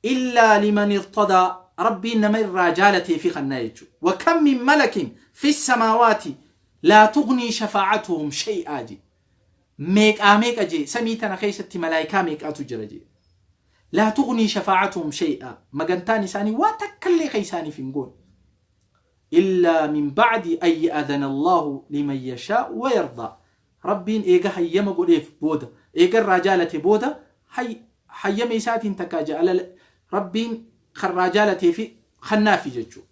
illaa liman irtadaa Rabbiin nama irraa jaalateefi kannaa jechuu. Wa kam min malakin fi samaawaati laa tugnii shafaa'atuhum shay'aa je. Meeqaa meeqa jee samii tana keessatti malaayikaa meeqaatu jira jee. Laa tugnii shafaa'atuhum shay'aa magantaan isaanii waa takkallee ka isaaniif hin goone. Illaa min ba'di an ya'adhana Allahu liman yashaa'u wa yardaa. Rabbiin eega hayyama godheef booda, eega irraa jaalate booda hayyama isaatiin takkaa jaalala Rabbiin karraa jaalatee fi kannaafi jechuu.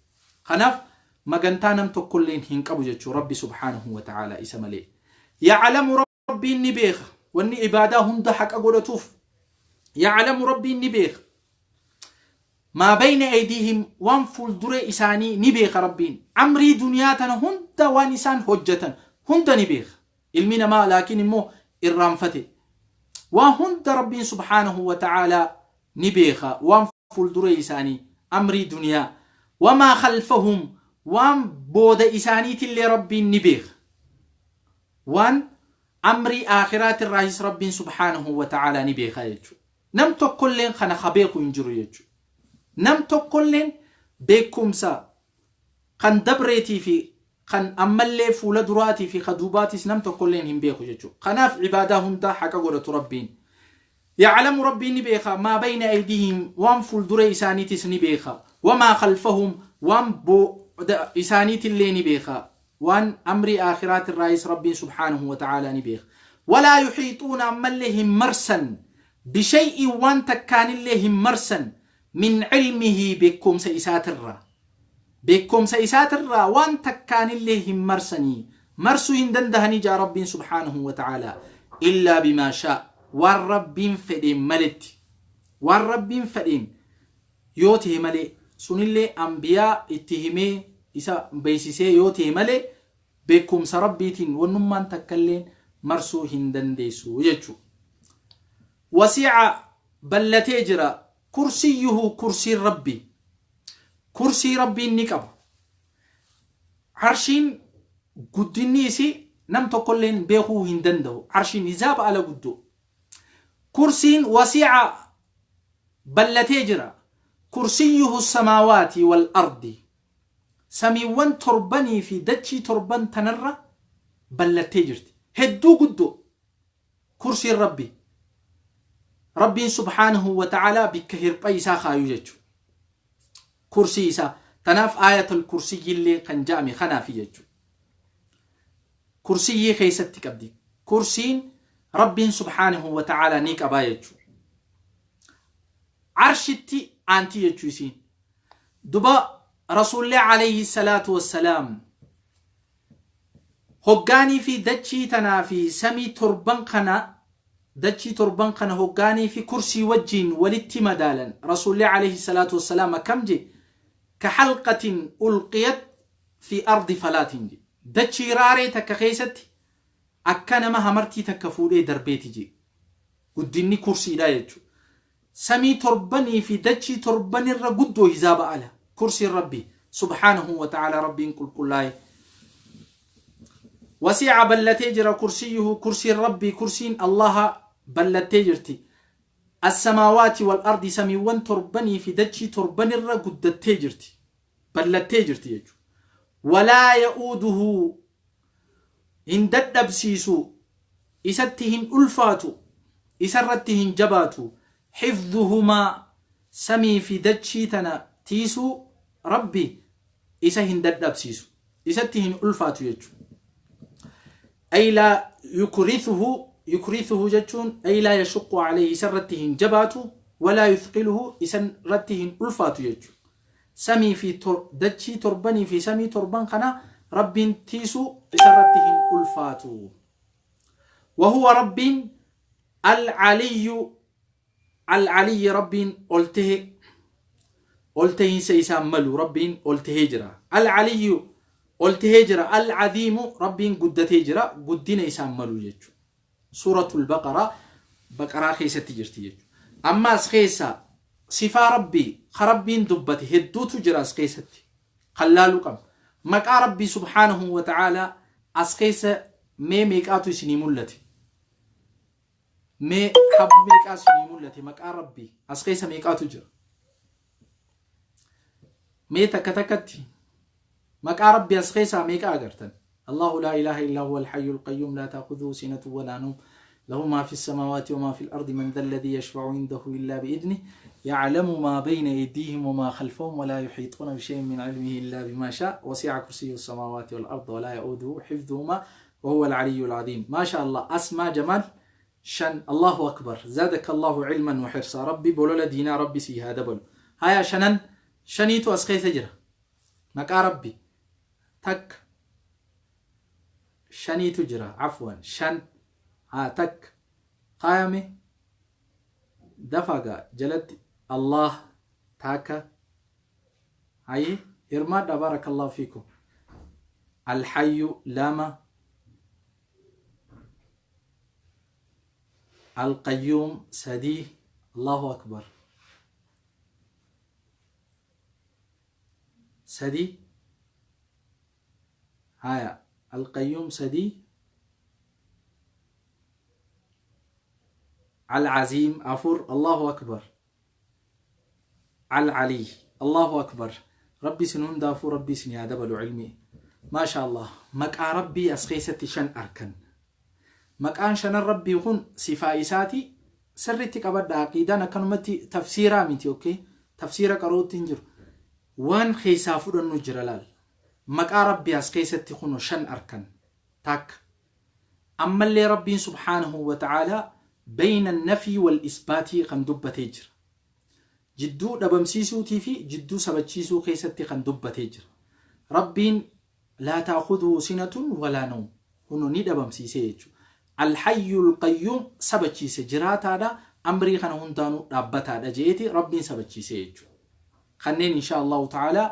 Kanaaf magantaa nam tokkolleen hin qabu jechuu Rabbi subhaanahu wa ta'aalaa isa malee. Ya'lamu Rabbiin ni beeka. Wanni ibaadaa hunda haqa godhatuuf. Ya'lamu Rabbiin ni beeka. Maa bayna aydiihim waan fuulduree isaanii ni beeka Rabbiin. Amrii duniyaa tana hunda waan isaan hojjatan hunda ni beeka. Ilmi namaa laakiin immoo irraanfate. Waan hunda Rabbiin subhaanahu wa ta'aalaa ni beeka. Waan fuulduree isaanii amrii duniyaa. Wamaa khalfahum waan booda isaaniitillee Rabbiin ni beeka. Waan amrii aakhiraatirraahis Rabbiin subhaanahu wa ta'aalaa ni beeka jechuudha. Nam tokkolleen kana ka beeku hin jiru jechuudha. Nam tokkolleen beekumsa kan dabreetii fi kan ammallee fuula duraatii fi ka duubaatis nam tokkolleen hin beeku jechuudha. Kanaaf ibaadaa hundaa haqa godhatu Rabbiin. Ya'lamu Rabbiin ni beeka maa bayna aydiihim waan fuulduree isaaniitis ni beeka. Wamaa khalfahum waan booda isaaniitillee ni beeka. Waan amrii aakhiraatirraayis Rabbiin subhaanahu wa ta'aalaa ni beeka. Walaa yuhiixuuna ammallee hin marsan bishay'in waan takkaanillee hin marsan min cilmihii beekkomsa isaatirraa. Beekkomsa isaatirraa waan takkaanillee hin marsanii marsuu hin dandahanii jaa Rabbiin subhaanahu wa ta'aalaa illaa bimaa shaa waan Rabbiin fedheen maletti waan Rabbiin fedheen yoo ta'e malee sunillee anbiyaa itti himee isa beeksisee yoo ta'e malee beekumsa Rabbiitiin wannummaan takkalleen marsuu hin dandeessu jechuudha. Wasi'a ballatee jira kursiyyuhu kursiin Rabbii. Kursii Rabbiin ni qaba. Arshiin guddinni isii nam tokkolleen beekuu hin danda'u. Arshiin hisaaba ala guddoo. Kursiin wasi'a ballatee jira. Kursiyyuhu samaawaati wal ardi. Samiiwwan torbanii fi dachii torban tanarra ballattee jirti. Hedduu guddoo. Kursiin Rabbi. Rabbiin subhaanahu wa ta'aalaa bikka hirpha isaa kaayu jechu. Kursii isaa. Tanaaf aayatul kursiyyillee kan ja'ame kanaafi jechu. Kursiyyii keessatti qabdi. Kursiin Rabbiin subhaanahu wa ta'aalaa ni qabaa jechu. Arshitti aanti jechu isiin. Duba Rasuulli alayhi salaatu wassalaam hoggaanii fi dachii tanaa fi samii torban kana dachii torban kana hoggaanii fi kursii wajjiin walitti madaalan Rasuulli alayhi salaatu wassalaam akkam je ka halqatin ulqiyat fi ardi falaatin je dachii raaree takka keessatti akka nama hamartii takka fuudhee darbeeti je guddinni kursiidha jechuudha. Samii torbanii fi dachii torbanirra guddoo hizaaba ala kursiin Rabbii subhaanahu wa ta'aalaa Rabbiin qulqullaa'e. Wasi'a ballatee jira kursiyyuhu kursiin Rabbii kursiin Allaha ballattee jirti. As-samaawaati wal ardi samiiwwan torbanii fi dachii torbanirra guddattee jirti. Ballattee jirti jechuudha. Walaa ya'uuduhu hin dadhabsiisu, isatti hin ulfaatu, isarratti hin jabaatu. Hifdhuhumaa samii fi dachii tana tiisuu Rabbi isa hin dadhabsiisu, isatti hin ulfaatu jechuudha. Ay laa yukrithuhu yukrithuhu jechuun ay laa yashuqqu alayhi isarratti hin jabaatu walaa yuthqiluhu isarratti hin ulfaatu jechuudha. Samii fi dachii torbanii fi samii torban kana Rabbiin tiisuu isarratti hin ulfaatu. Wahuwa Rabbiin al-aliyyu al-aliyyi Rabbiin ol tahe ol tahiinsa isaan malu Rabbiin ol tahee jira. Al-aliyyu Ol tahee jira. Al-Aziimu Rabbiin guddatee jira. Guddina isaan malu jechuudha. Suuratul Baqaraa Baqaraa keessatti jirti jechuudha. Amma as keessa sifaa Rabbii ka Rabbiin dubbate hedduutu jira as keessatti. Kan laaluu qabna. Maqaa Rabbii subhaanahu wa ta'aalaa as keessa mee meeqaatu isinii mul'ate? Mee habbi meeqaa isinii mul'ate maqaa Rabbii as keessa meeqaatu jira? Mee takka takkatti maqaa Rabbii as keessaa meeqa agartan? Allahu laa ilaaha illaa huwa al-hayyul qayyum laa ta'khudhuhu sinatun wa laa nawm lahu maa fi samaawaati wa maa fi al-ardi man dhal ladhii yashfa'u indahu illaa bi'idhnih ya'lamu maa bayna aydiihim wa maa khalfahum wa laa yuhiixuuna bishay'in min ilmihi illaa bimaa shaa wasi'a kursiyyuhu samaawaati wal arda wa laa ya'uuduhu hifdhuhumaa wa huwa al-aliyyul adhiim. Maasha Allah Asmaa Jamaal 5 Allahu Akbar zaadaka Allahu ilman wa hirsaa Rabbi bolola diinaa Rabbi sii haa dabalu haya shanan shaniitu as keessa jira maqaa Rabbi takka shaniitu jira afwan shan haa takka kaayame dafaga jalatti Allah takka hayi hirmaadha barakallahu fiikum alhayyu lama Alqayyuum 3 Allahu Akbar 3 haya Alqayyuum 3 Al-Aziim 4 Allahu Akbar Al-Alii Allahu Akbar Rabbi isin hundaafuu Rabbi isin haa dabalu ilmii Maasha Allah maqaa Rabbii as keessatti shan arkan maqaan shanan Rabbii kun sifaa isaati sirritti qabadha aqiidaan akkanumatti tafsiiraa miti okay tafsiira qarootti hin jiru waan keessaa fudhannu jira laal maqaa Rabbii as keessatti kuno shan arkan takka Ammallee Rabbiin subhaanahu wa ta'aalaa bayna nafii wal isbaatii kan dubbatee jira. Jidduu dhabamsiisuutii fi jidduu sabachiisuu keessatti kan dubbatee jira. Rabbiin laa ta'khudhuhu sinatun walaa nawm kuno ni dhabamsiisee jechuudha. Alhayyul qayyuum sabachiise jiraataadha amrii kana hundaanuu dhaabbataadha je'eeti Rabbiin sabachiisee jechuudha. Kanneen insha Allahu ta'aalaa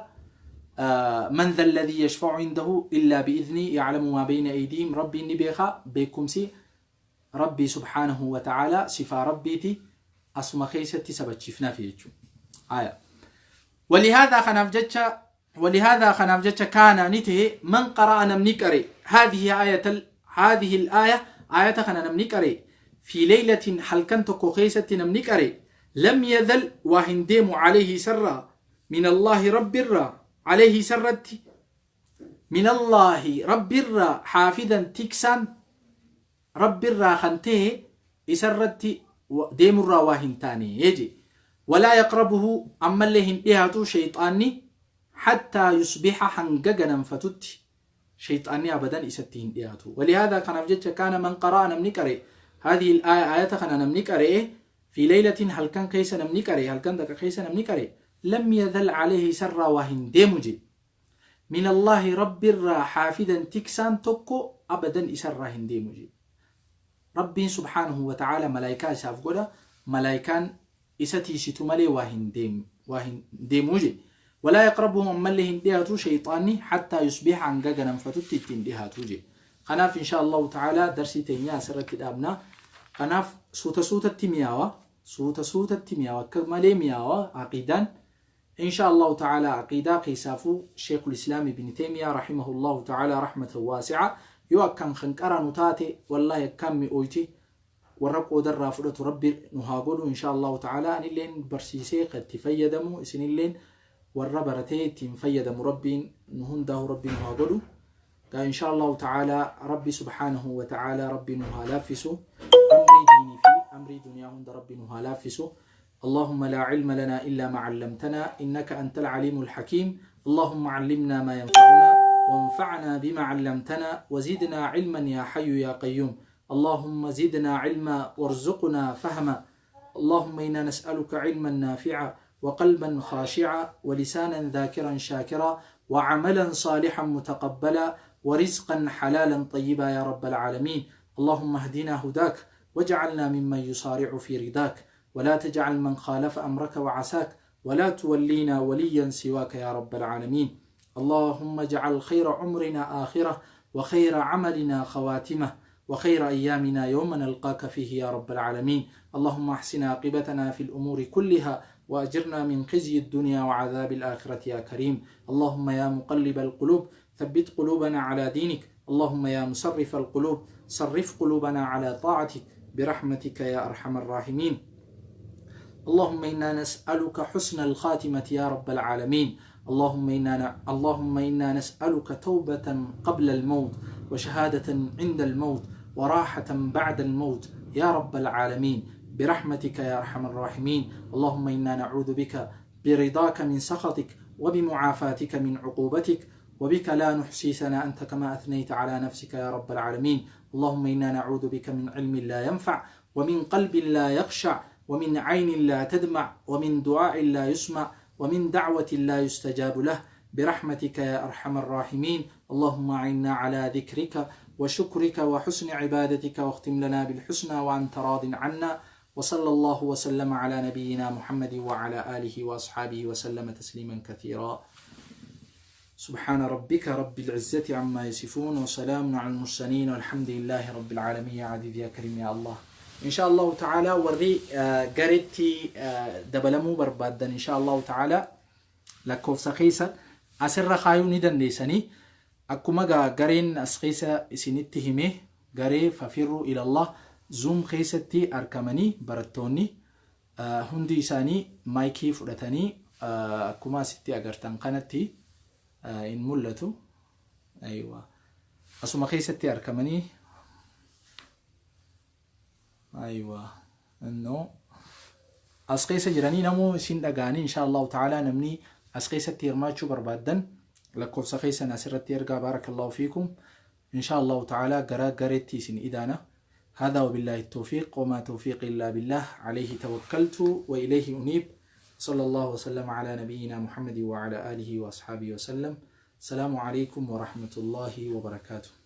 man dha alladhii yashfa'u indahu illaa bi'idhnii ya'lamu maa bayna aydiihim Rabbiin ni beeka beekumsi Rabbii subhaanahu wa ta'aalaa sifaa Rabbiiti asuma keessatti sabachiifnaafi jechuudha. Aya. Walihaadhaa kanaaf jecha walihaadhaa kanaaf jecha kaana ni ta'e man qara'a namni qare haadhihi ayatal haadhihi al-aaya ayata kana namni qare fi laylatin halkan tokko keessatti namni qare Lam yazal waa hin deemu calayhi isarraa minallaahi Rabbirraa calayhi isarratti minallaahi Rabbirraa xaafidan tiksaan Rabbirraa kan tahe isarratti deemurraa waa hin taane je walaa yaqrabuhu ammallee hin dhihaatu sheyxaanni hattaa yusbiha hanga ganamfatutti Sheyxaanni abadan isatti hin dhiyaatu. Walihaadhaa kanaaf jecha kaana man qara'a namni qara'e haadhihi al-aaya aayata kana namni qara'e fi laylatin halkan keessa namni qara'e halkan takka keessa namni qara'e lam yadhal alayhi isarraa waa hin deemu jedhe. Min Allaahi Rabbirraa xaafidan tiksaan tokko abadan isarraa hin deemu jedhe. Rabbiin subhaanahu wa ta'aala malaayikaa isaaf godha malaayikaan isa tiiysitu malee waa hin deemu waa hin deemuu jedhe. Walaa yaqrabuhum ammallee hin dhihaatu sheyxaanni hattaa yusbiha hanga ganamfatutti itti hin dhihaatu jedhe. Kanaaf insha Allahu ta'aalaa darsii teenya asirratti dhaabna. Kanaaf suuta suutatti miyaawa suuta suutatti miyaawa akka malee miyaawa aqiidaan insha Allahu ta'aalaa aqiidaa keessaafuu Sheekul Islaam Ibn Taymiyaa rahimahullahu ta'aalaa rahmatan waasi'a yoo akkaan kan qaranu taate wallahi akkaan mi'ooyti warra qooda irraa fudhatu rabbi nu haa godhu insha Allahu ta'ala anilleen barsiisee kan itti fayyadamu isinilleen warra baratee ittiin fayyadamu rabbiin nu hundaahu rabbi nu haa godhu gaa insha Allahu ta'ala rabbi subhaanahu wa ta'ala rabbi nu haa laaffisu amrii diinii fi amrii duniyaa hunda rabbi nu haa laaffisu اللهم لا علم لنا إلا ما علمتنا إنك أنت العليم الحكيم اللهم علمنا ما ينفعنا وانفعنا بما علمتنا وزدنا علما يا حي يا قيوم اللهم زدنا علما وارزقنا فهما اللهم إنا نسألك علما نافعا وقلبا خاشعا ولسانا ذاكرا شاكرا وعملا صالحا متقبلا ورزقا حلالا طيبا يا رب العالمين اللهم اهدنا هداك واجعلنا ممن يصارع في رضاك ولا تجعل من خالف أمرك وعساك ولا تولينا وليا سواك يا رب العالمين. اللهم اجعل خير عمرنا آخرة وخير عملنا خواتمه وخير أيامنا يوم نلقاك فيه يا رب العالمين. اللهم أحسن عاقبتنا في الأمور كلها وأجرنا من خزي الدنيا وعذاب الآخرة يا كريم. اللهم يا مقلب القلوب ثبت قلوبنا على دينك. اللهم يا مصرف القلوب صرف قلوبنا على طاعتك برحمتك يا أرحم الراحمين. اللهم إنا نسألك حسن الخاتمة يا رب العالمين. اللهم إنا نسألك توبة قبل الموت وشهادة عند الموت وراحة بعد الموت يا رب العالمين برحمتك يا أرحم الراحمين. اللهم إنا نعوذ بك برضاك من سخطك وبمعافاتك من عقوبتك وبك لا نحصي ثناء أنت كما أثنيت على نفسك يا رب العالمين. اللهم إنا نعوذ بك من علم لا ينفع ومن قلب لا يخشع ومن عين لا تدمع ومن دعاء لا يسمع ومن دعوة لا يستجاب له برحمتك يا أرحم الراحمين. اللهم أعنا على ذكرك وشكرك وحسن عبادتك واختم لنا بالحسنى وأنت راض عنا. وصلى الله وسلم على نبينا محمد وعلى آله وأصحابه وسلم تسليما كثيرا. سبحان ربك رب العزة عما يصفون وسلام على المرسلين والحمد لله رب العالمين. يا عزيز يا كريم يا الله. إن شاء الله تعالى warri gareetti dabalamuu barbaaddan إن شاء الله تعالى lakkoofsa keessa asirra kaayuu ni dandeessanii. Akkuma gareen as keessa isinitti hime, garee Fafirruu Ilallah Zoom keessatti argamanii, barattoonni hundi isaanii maayikii fudhatanii akkuma asitti agartan kanatti hin mul'atu. Aywa. Asuma keessatti argamanii, aywa. No. As keessa jiranii namuu isin dhaga'anii, إن شاء الله تعالى namni as keessatti hirmaachuu barbaaddan lakkoofsa keessan asirratti ergaa. بارك الله فيكم. إن شاء الله تعالى gara gareetti isin idaana. هذا وبالله التوفيق، وما توفيقي إلا بالله، عليه توكلت وإليه أنيب. صلى الله وسلم على نبينا محمد وعلى آله وأصحابه وسلم. السلام عليكم ورحمة الله وبركاته.